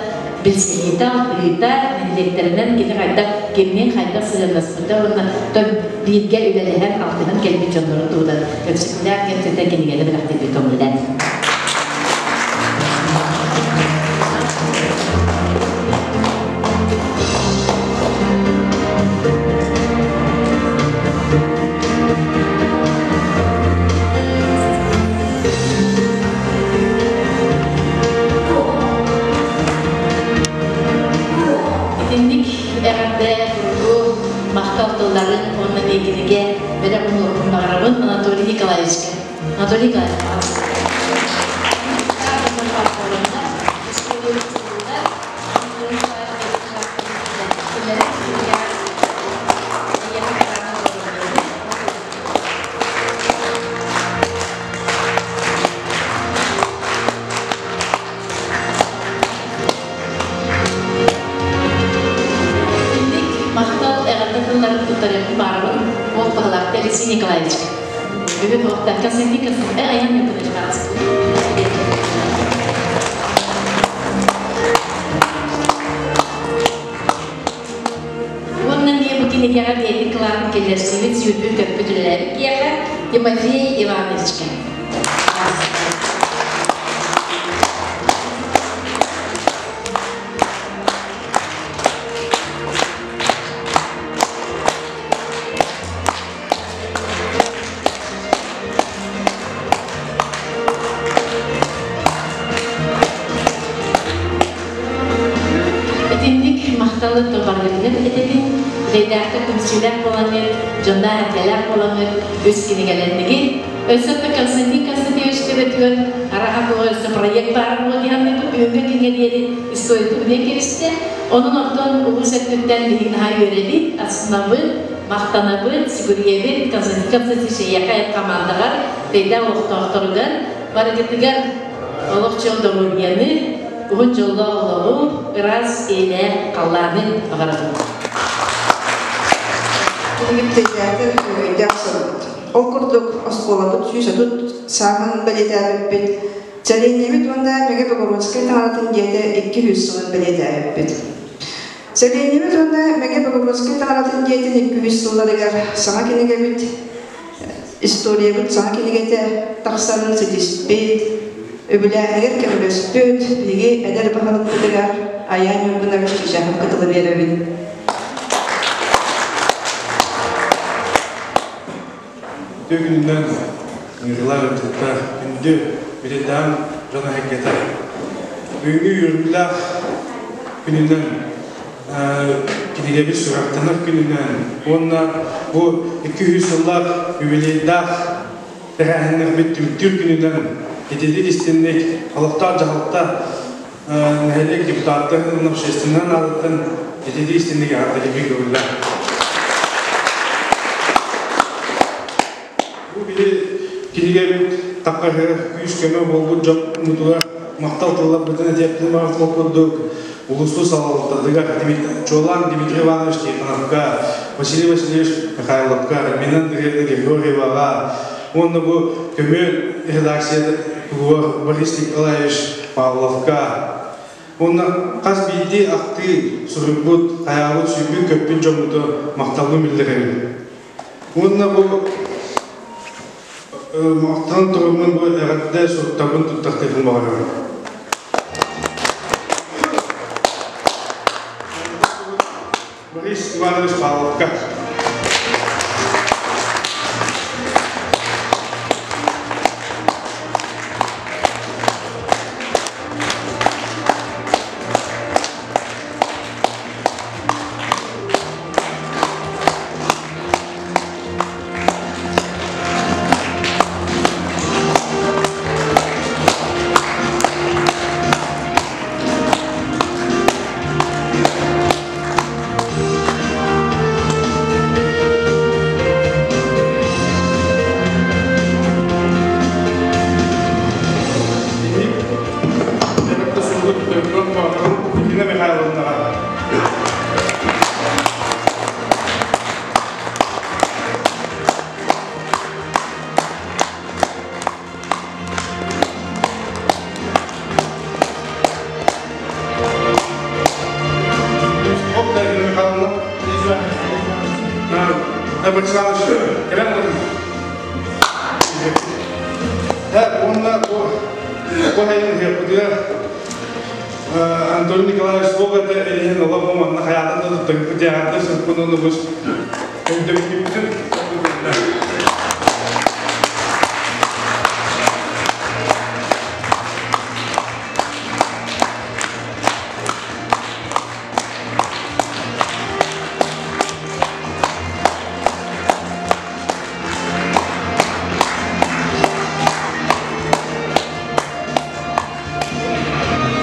билсиһиитэ, алтыһыыта, нэһилиэктэринэн кини хайдах кимниин хайдах сыһыаннаспыта уонна бииргэ үлэлэһэн, алтыһан кэлбит дьоннорун туһунан Өксөкүлээх кэпсэтэ кинигэни бэлэхтиирбит көҥүллэн. Итинник эҕэрдэ туругу, махтал тылларын уонна миигинигэ бэлэх уунуохпун баҕарабын Анатолий Николаевичка. Анатолий Николаевич, Итинник махтал эҕэрдэ тылларын туттарыахпын баҕарабын уол баһылаахта Алексей Николаевичка. Бүгүн уохтан Константин Константин айан Николаевич Уонна эмиэ бу кинигэҕэ бэйэтин кылаатын киллэрсибит, сүүрбүт-көппүт үлэлээбит киһиэхэ Тимофей Ивановичка. Итинник махталы тылбаргытыгар этэбин, үтэйдээхтик түмсүүлээх буолаҥҥыт, дьонноох эргэлээх буолаҥҥыт үс кинигэлэннигит. Өссө да Константин Константинович төбөтүгэр араха туох өссө проект баар буолуо диэн бүгүҥҥү күҥҥэ диэри историятын билэн кэбистэ. Онон оттон улуус өттүттэн биһиги наһаа үөрэбит, астынабыт, махтанабыт, сүгүрүйэбит Константин Константинович эйиэхэ хамаандаҕар, тэйдээх олохтоохторугар барыгытыгар олох чөл доруобуйаны, уһун дьоллоох олоҕу, ыраас эйэлээх халлааны баҕарабын. Билигин тыйаатыр үөрүйэх сылбыт. Ол курдук оскуолабыт 130 сааһын бэлиэтээбиппит, сэлиэнньэбит уонна Мэҥэ Богородскай таҥаратын дьиэтэ 200 сылын бэлиэтээбиппит. Сэлиэнньэбит уонна Мэҥэ Богородскай таҥаратын дьиэтин 200 сылларыгар саҥа кинигэбит историябыт саҥа кинигэтэ тахсарын ситиспит, үбүлээһинигэр көмөлөспүт биһиги эдэр баһылыкпытыгар Айаан Ньургунович Чичахов кытылы биэрэбин. Үтүө күнүнэн ыҥырылар ыалдьыттар, күндү Миридаан дьоно эһэккэтэ. Бүгүҥҥү үөрүүлээх күнүнэн кинигэбит сүрэхтэнэр күнүнэн уонна бу 200 сыллаах юбилейдаах тэрээһиннэрбит түмүктүүр күнүнэн ититик истинник олохтоох дьаһалта нэһилиэк депутаттарын общественнай наадаттан ититик истинник эҕэрдэлиибин көҥүллээх. Бу биһи кинигэбит таххаһыгар күүс-көмө буолбут дьоммутугар махтал тылларбытын этиэхпитин баҕарбыт курдук улуустуу салалтатыгар чуолаан Дмитрий Иванович Тихоновка, Василий Васильевич Михайловка, Альбина Андреевна Григорьеваҕа уонна бу көмүөл редакция Борис Николаевич Павловка. Онно хас биирдии ахтыы суруйбут, хайаабыт, сүүрбүт-көппүт дьоммуту махталбын биллэрэбин. Уонна бу махтанан туруммун бу эҕэрдэ суруктарбын туттахтыахпын баҕарабын. Борис Иванович Павловка. Ирина Михайловнаҕа. Ирина Михайловна. Александрович, кэлэн Уонна бу хайын ыһыахпытыгар Антон Николаевич суох этэ иһин олох манна хайаатан да туттарбыт диэҕэттэн сыппын уонна бу өйдөбүнньүкпүтүн.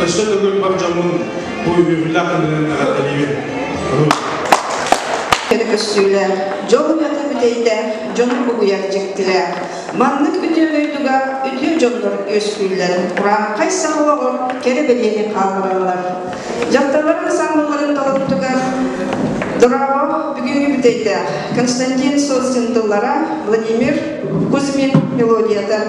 Өссө төгүл бар дьоммун бу үөрүүлээх күнүнэн эҕэрдэлиибин. Кэрэ көстүүлээх, дьол уйата бүтэйдээх, дьону угуйар дьиктилээх. Маннык үтүө дойдуга үтүө дьоннор үөскүүллэр, урааҥхай саха олоҕор кэрэ бэлиэни хааллараллар. Дьахталлар ансаамбылларын толорбутугар Дорообо бүгүҥҥү бүтэйдээх Константин Сосин тыллара, Владимир Кузьмин мелодията.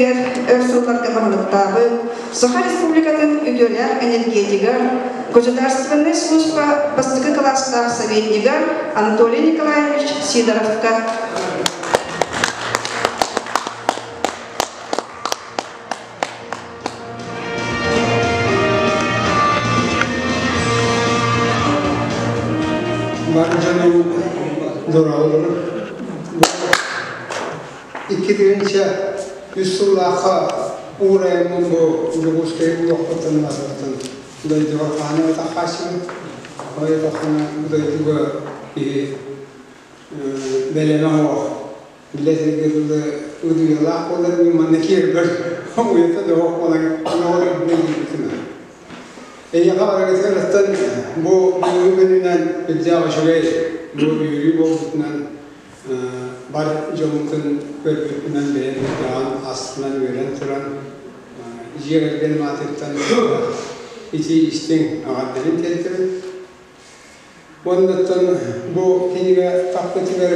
нэһилиэгэр өр сылларга баһылыктаабыт Саха Республикатын үтүөлээх энергетигэр, государственнай служба бастакы кылаастаах советнигар Анатолий Николаевич Сидоровка. Бары дьонум дороолору 2003 сыллаахха уурайыммын бу Дьокуускайы булуохпуттан наадаттан дойдуга хаана тахааччыбын. Ойотоххуна бу дойдуга киһи бэлэмэ оһох билэ сиргэ дылы удуйалаах буолар мин манна киэрбэр уйата да оһох буолан оҕолор билбитим. Эйиэхэ барыгытыгар бу бүгүҥҥү күнүнэн үрдээх үчүгэй бу үөрүү буолбутунан бар дьоммутун көрбүппүнэн бэйэм үрдэҕин астынан үөрэн туран дьиэ кэргэним аатыттан ити истиҥ эҕэрдэбин тиэрдэбин. Уоннаттан бу кинигэ тахпытыгар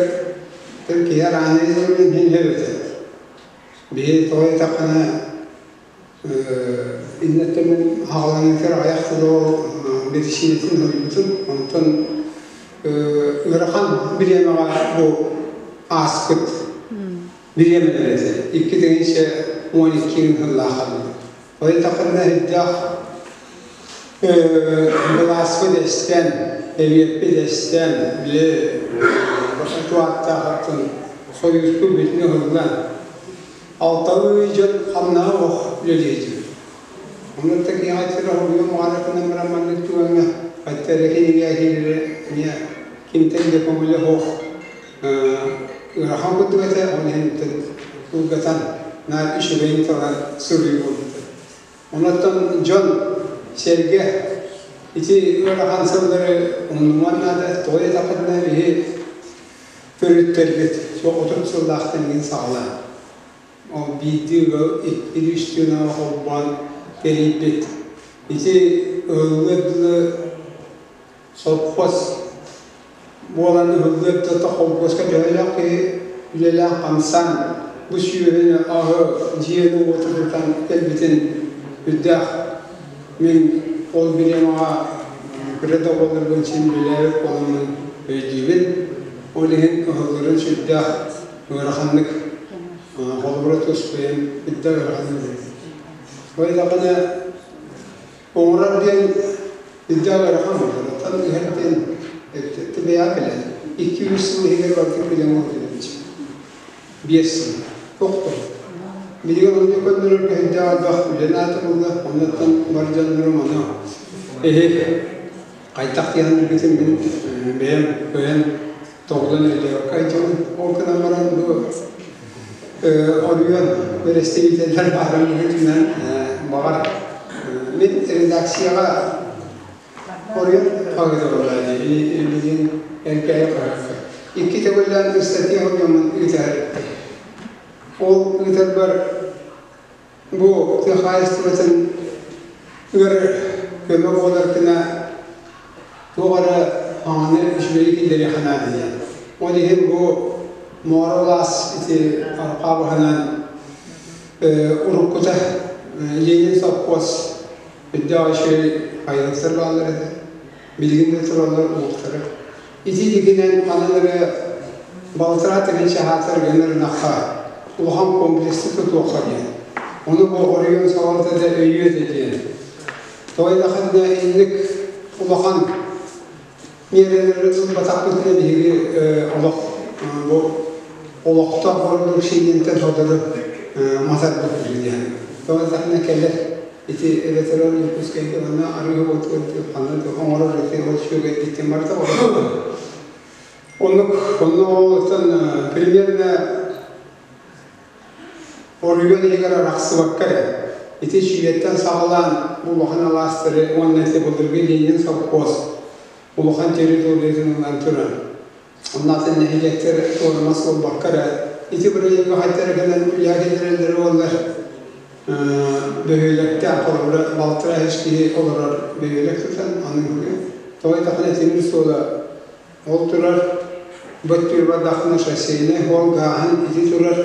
киһи арааны иһин эбитэ. Биһи тоҕо диэтэххинэ иннеттэн мин аҕаланыытыгар аҕыйах тылы ол биричиинэтин суруйбутум. Онтон ыарахан бириэмэҕэ бу ааспыт бириэмэлэр этэ. 2012 сыллаах Ол диэтэххинэ ирдээх былааспыт эстэн, эбиэппит эстэн, били туаттаахтан Союзпут бүтүн ыһыллан, алталыы дьон хамнаһа ох үлэлиир. Онон такиһа сир оһуруйу муҕаратынан баран маннык түгэҥҥэ хатта эрэ кинигэ киирэрэ эмиэ кимтэн да көҥүлэ суох ыарахан курдук этэ, ол иһин кылгатан наар үчүгэйин талан суруйуу буолбута. Онон дьон сэргэ ити ыарахан сыллары умнуман наада, тоҕо диэтэххитинэ биһи төрүттэрбит суох 30 сыллаахтан иҥин саҕалаан ол биирдии ыал иккилии үстүү холбоон тэрийбит ити ыһыллыар дылы совхоз буолан ыһыллыар да холкуоска төһөлөөх киһи үлэлээх хамсаан бу сүөһүнү аһы дьиэни уоту тутан кэлбитин үрдээх мин ол бириэмэҕэ кыра да буолларбын син билээбит буоламмын өйдүүбүн. Ол иһин ыһылларын сүрдээх ыараханнык холобура туспайан үрдээх ыараханнык Ол даҕаны Оҥорор диэн үрдээх ыарахан буолар. Оттон ыһар диэн бэйэҕэ кэлэр. 2-3 сыл иһигэр барытын билэн оҥордум 5 сыл. Тохтор. Билигин онно көрдөрөргө үрдээх элбэх үлэ наада буолла. Оннуттан бар дьоннорум ону эһи хайдах диэн билбитим мин бэйэм көйөн тоҕулан өйдөөбөккө айдьабын. Ол гынан баран бу оруйуон бэрэстэбиитэллэр баарын быһыытынан баҕар мин редакцияҕа оруйуон хаһыата буолла билигин Эркээйи хаһыакка икки төгүллээн ыстатыйа суруйаммын ыытар ол ыытарбар бу тыа хаһаайыстыбатын ыар көмө буолар гына туох эрэ аҥаны үчүгэйи киллэриэххэ наада диэн. Ол иһин бу муора улаас ити арҕаа баһынан уруккута Ленин совхоз үрдээх үчүгэй хайалыктар бааллар этэ. Билигин да тураллар уһуктара. Ити дигинэн ханан эрэ балтараа тыһыынча аһаатар гынар ынахха улахан комплексы тутуохха диэн. Ону бу оройуон салалтата өйүө этэ диэн. Тоҕо инник улахан миэрэлэри ылбатахпытына биһиги олох бу олохтоох бородууксуйа сотору матарбыт диэн. Тоҕо кэлэр ити эбэтэр Якутскайга манна арыы уотугар ханна оҥорор ити ол сүөгэйбиттэн барыта оннук онно оттон примерно оройуон иһигэр арахсыбакка эрэ ити сүүйэттэн саҕалаан бу улахан алаастары уонна ити былыргы Ленин совхоз улахан территориятын ылан туран оннооттон нэһилиэктэр туорумас буолбакка эрэ ити бырайыакка хайдах эрэ кэлэн үлэҕэ киллэрэллэрэ буоллар бөһүөлэктээх холобура балтараа үс киһи олорор бөһүөлэк тутан аныгы тоҕо диэтэххинэ тимир суола ол турар бөттүүр бардаххына шоссейнай суол гааһын ити турар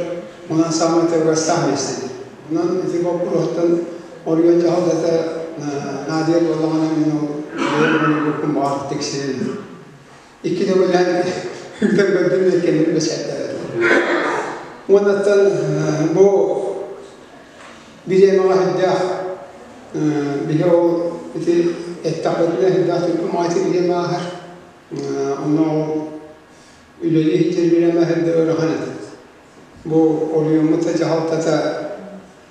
онон саамай табыгастаах миэстэ. Онон ити боппуруостан оройуон дьаһалтата наадыйар буоллаҕына мин ол бэйэм баҕар тиксэрин. Икки төгүллээн ыытан көрдүм да кэлин бэчээттээбэтим. Уоннаттан бу бириэмэҕэ сүрдээх биһи ол ити эттэхпитинэ сүрдээх түргэн маҕайты бириэмэ ааһар. Онно ол үлэлии сылдьар бириэмэ сүрдээх ыарахан этэ. Бу оройуоммут да дьаһалтата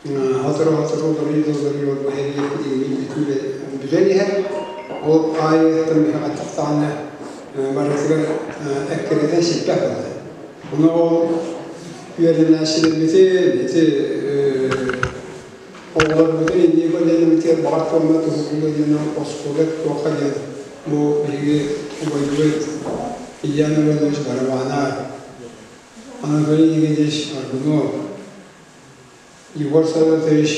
сотору-сотору уларыйа-уларыйа олорбо эһэриэхпит бүтэн иһэр. Ол аайыттан биһиэхэ тахсаҕына барытыгар эккирэтэн сиппэт буолла. Ону ол үөрэнээччилэрбитин ити оҕолорбутун инники көлүөнэбитигэр баҕар туомҥа туһулууга диэн оскуола туохха диэн бу биһиги убайбыт Илья Миронович Барабанов, Анатолий Никитич Аргунов, Егор Саратович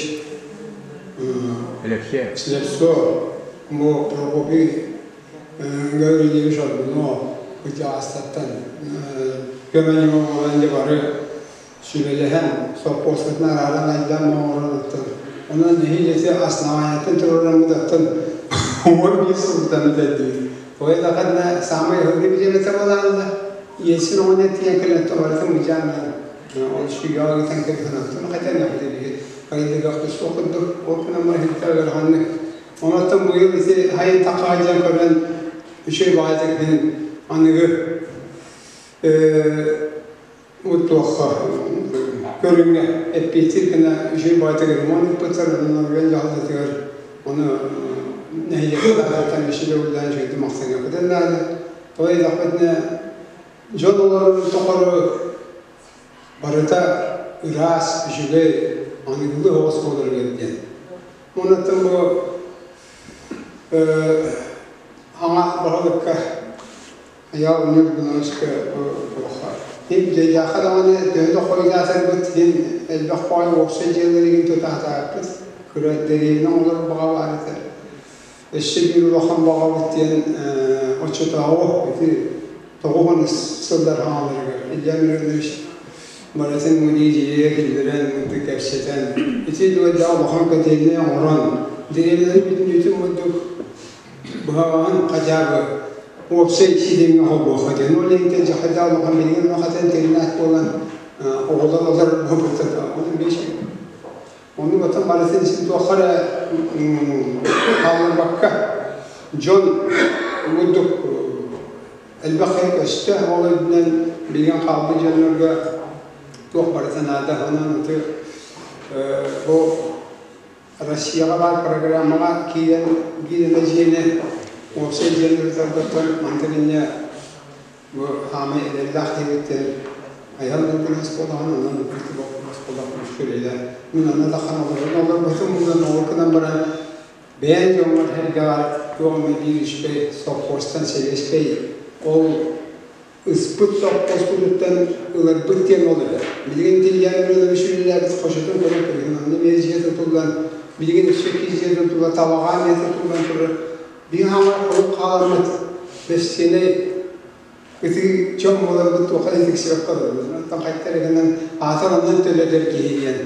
Алексей Слепцов, бу Прокопий Гаврильевич Аргунов кырдьаҕастартан көмө-ньыма буолан дьэ бары сүбэлэһэн, сопхуоскутун арааран айдаан оҥорон оттон онон нэһиилэ ити основаниеттан туруораммыт оттон 11 сылтан бүтэрдибит. Ой даҕаны саамай ыһыллыы бириэмэтэ буолаалла. Иэсин оҕону тиийэн кэлэн барытын мыдьааннаан ол сүгэҕэ ыытан кэбиһэн оттон хотя нэһилэ биһи хайдыгах суох курдук ол гынан баран ыараханнык онон быйыл ити хайын тахха дьон көрөн үчүгэй баҕайытык мин аныгы туохха көрүҥҥэ эппиэттиир гына үчүгэй баҕайытык ремонт ыыппыттар онон оройуон дьаһалтатыгар ону нэһилиэккэ таһаартан үчүгэй үлэлээн үчүгэйдик махтаныахпытын наада. Тоҕо диэтэхпитинэ дьон олорорун тухары барыта ыраас, үчүгэй, аныгылыы оҕус буоларыгар диэн. Онон бу аҥа баһылыкка Айаал Ньургуновичка туохха Хин дьайдаахха даҕаны төһө да хойутаатарбыт хин элбэх хоой уопсай дьиэлэригин тутаатааппыт кыра дэриэбинэ оҥорор баҕа баар этэ. Өссө биир улахан баҕабыт диэн оччотооҕу ити 90 сыллар хааларыгар Илья Миронович барытын музей дьиэгэ киллэрэн кэпсэтэн ити дуойдаах улахан котельнай оҥорон дэриэбинэни бүтүннүүтүн курдук быһаҕаһын хотя бы уопсай ситимҥэ холбуохха диэн. Ол иһин дьахайдаах улахан билигин улахатын интернат буолан оҕолор олорор буолбуттар. Ону биир Ону батан барытын син туохха эрэ хаалларбакка дьон курдук элбэх киһи көстө, ол үрдүнэн билигин хаалбыт дьоннорго туох барыта наада. Онон ити бу Россияҕа баар программаҕа киирэн биир эмэ дьиэни уопсай дьиэни ыытаргыттан мантан инньэ Бу хаамай эрэллээх диэбиттэн айан нукулаас буолаҕын, онон ити боппуруос буолар күрүлэ. Мин онно да ханаларын олорбутум булан ол гынан баран бэйэҥ дьоҥҥор сэргэҕэр туох эмэ биир үчүгэй совхозтан сэбиэскэй ол ыспыт совхозпутуттан ыларбыт диэн ол этэ. Билигин Илья Миронович үлэлээбит хочотун көрөн көрүҥ, онно эмиэ дьиэ тутуллан, билигин өссө иккис дьиэ тутулла, Табаҕа эмиэ тутуллан турар. Биир хаҥар хорук хааламмыт бэстиэнэй ытыы дьон буоларбыт туохха да тиксибэккэ олоробут. Оттон хайта эрэ гынан аатар оннун төлөтөр киһи диэн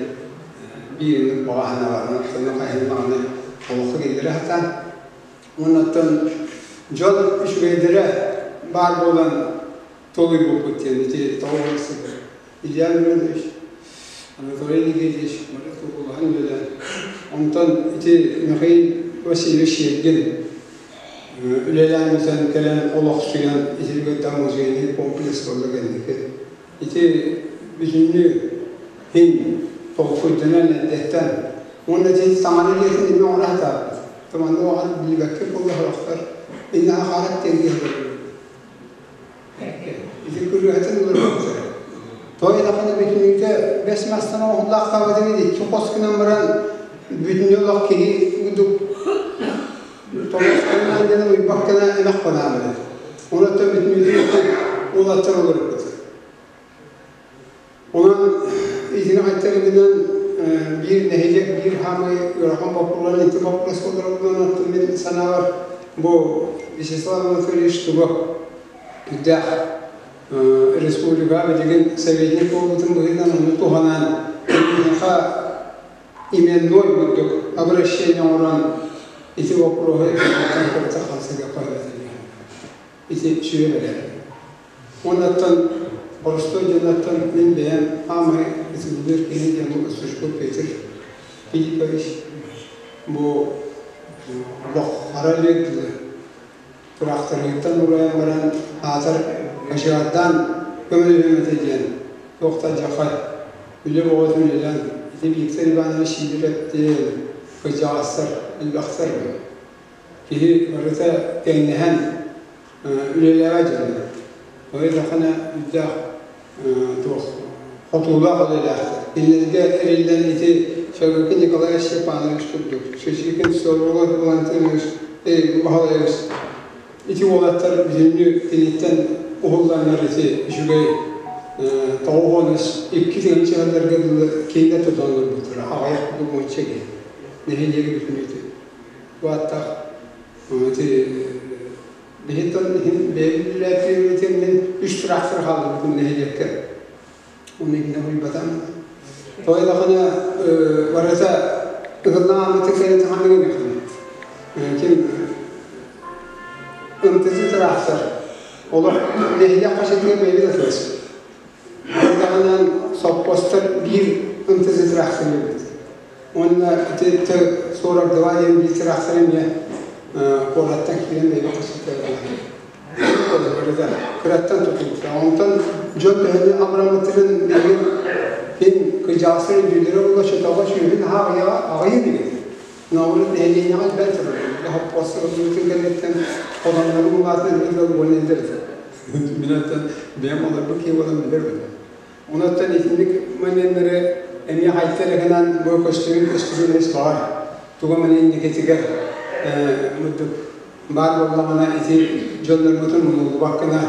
биир баҕа санааларынан оттон хайыннаҕына олоххо киллэрэ сатаан. Уонна оттон дьон үчүгэйдэрэ баар буолан толуйбуппут диэн ити тоҕо сылдьар. Илья Миронович, Анатолий Никитич бары тутулаһан үлэлээн, онтон ити Михаил Васильевич Ергин үлэлээн бүтэн кэлэн олохсуйан итиргэтэ музейный комплекс буолла кэнники. Ити бүтүннүү хин толкуйданан эрдэттэн уонна ити саҥаны диэтин эмиэ оҥоро сатаабыт. Туманны оҕан билбэккэ буолла сорохтор иннэ хаарат диэн киһи Ити күрүөһэтин ылырбыттар. Той даҕаны бүтүннүүтэ бэс мастан оҥоһуллаахтаабытыгар икки хос гынан баран бүтүннүү олох киһи курдук тоҥоскунан диэн уйбат гына эмэх банаабыта. Онон бүтүннүүтүн уолаттар олорбут. Онон итини хайтарыгынан биир нэһилиэк биир хаамай ыарахан боппуруолар ити боппуруос буолар оттон мин санаабар бу Вячеслав Анатольевич туга үрдээх республика билигин советник буолбутун быһыытынан ону туһанан киниэхэ Именной курдук обращение оҥорон ити боппуруоһу кытта халсыга көһөрөтүллэр. Ити сүрү бэлэм. Оннуттан боростуой дьоннортон мин бэйэм аамай ытыллыыр киһи диэн Сушков Петр Филиппович бу олох хара илик тыраахтарыттан уурайан баран аатар кочегардаан көмөлөһүөм этэ диэн туох да алдьархай үлэ бөҕөтүн үлэлээн ити Виктор Иванович Сидоров диэн кырдьаҕастар элбэхтэр киһи барыта тэҥнэһэн үлэлээбэт дьоно. Ол үрдээх туох хотуулаах үлэлээхтэр. Кинилэргэ эриллэн ити Шагыкин Николай Степанович курдук, Шишикин Соролов Валентинович Баһылаевич ити уолаттар бүтүннүү киниттэн уһулланнар ити үчүгэй 92 тыһыынчаларга дылы киинэ тутан олорбуттара аҕыйах уонча киһи нэһилиэги бүтүннүүтү. Бу ааттаах ити биһиттэн иһин бэйэбин мин үс трактор хааллыбытым нэһилиэккэ. Оны инне уйбатам. Тойлахана барыта ыгыллаамыты кэлэ ханныгын яхын. Ким ымтысы трактор. Олох нэһилиэк хашытыгар бэйбит атыс. Даҕанан соппостор биир ымтысы трактор бит. Онна ити 42 диэн биир трактор эмиэ куораттан киирэн бэйбит хашытыгар кыраттан тутулуктаах. Онтон дьон төһөнү абыраммыттарын билигин кин кыдьаастар өйдүүлэрэ була чотоҕо сүүһүн аҕыйаҕа аҕыйы билин. Наурут нэһилиэнньэҕэ элбээн турар. Хоппуоста ылбытын кэнниттэн холоннору улаатан ыал уонна элдэр. Мин бэйэм олорбут киһи буолан билэр били. Онуттан итинник моменнары эмиэ хайта эрэ гынан бу көстүүн көстүүн эс баҕар тугу эмэ инникитигэр муддук баар буоллаҕына ити дьоннорбутун умнуллубаккына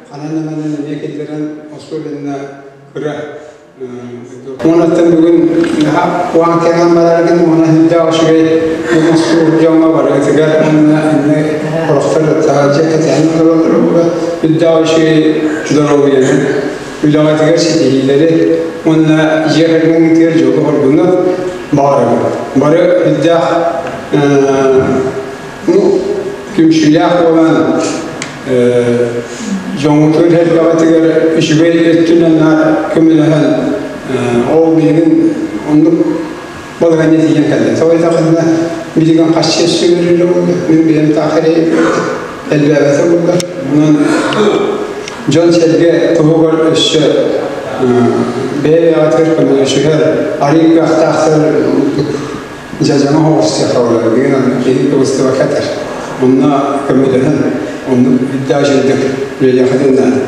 ханан эмэнэн эмиэ киллэрэн особенно кыра Онуттан бүгүн куһаҕан кэлэн бараргын уонна сүрдээх үчүгэй мустуур дьоҥҥо барыгытыгар уонна иннэ орохтор дьэ кэтэһэн олороллоругар үрдээх үчүгэй доруобуйаны үлэҕитигэр ситиһиилэри уонна дьиэ кэргэҥҥитигэр дьолу-соргуну баҕарабын. Бары үрдээх түмсүүлээх буолан дьоҥҥутугар элбэҕитигэр үчүгэй өттүнэн көмөлөһөн ол билигин оннук балаһыанньа тиийэн кэллэ. Тоҕо диэтэххинэ билигин хас сүгүрүлэ буолла, мин бэйэм таах элбээбэтэ буолла. Онон дьон-сэргэ туһугар өссө бэйэ-бэйэҕитигэр көмөлөсүһэр арыый кыахтаахтар дьадьаҥа оҕус сахалар билигин киһи кыбыстыбакка этэр. Онно көмөлөһөн, оннук үрдээх үчүгэйдик үлэлиэххитин наада.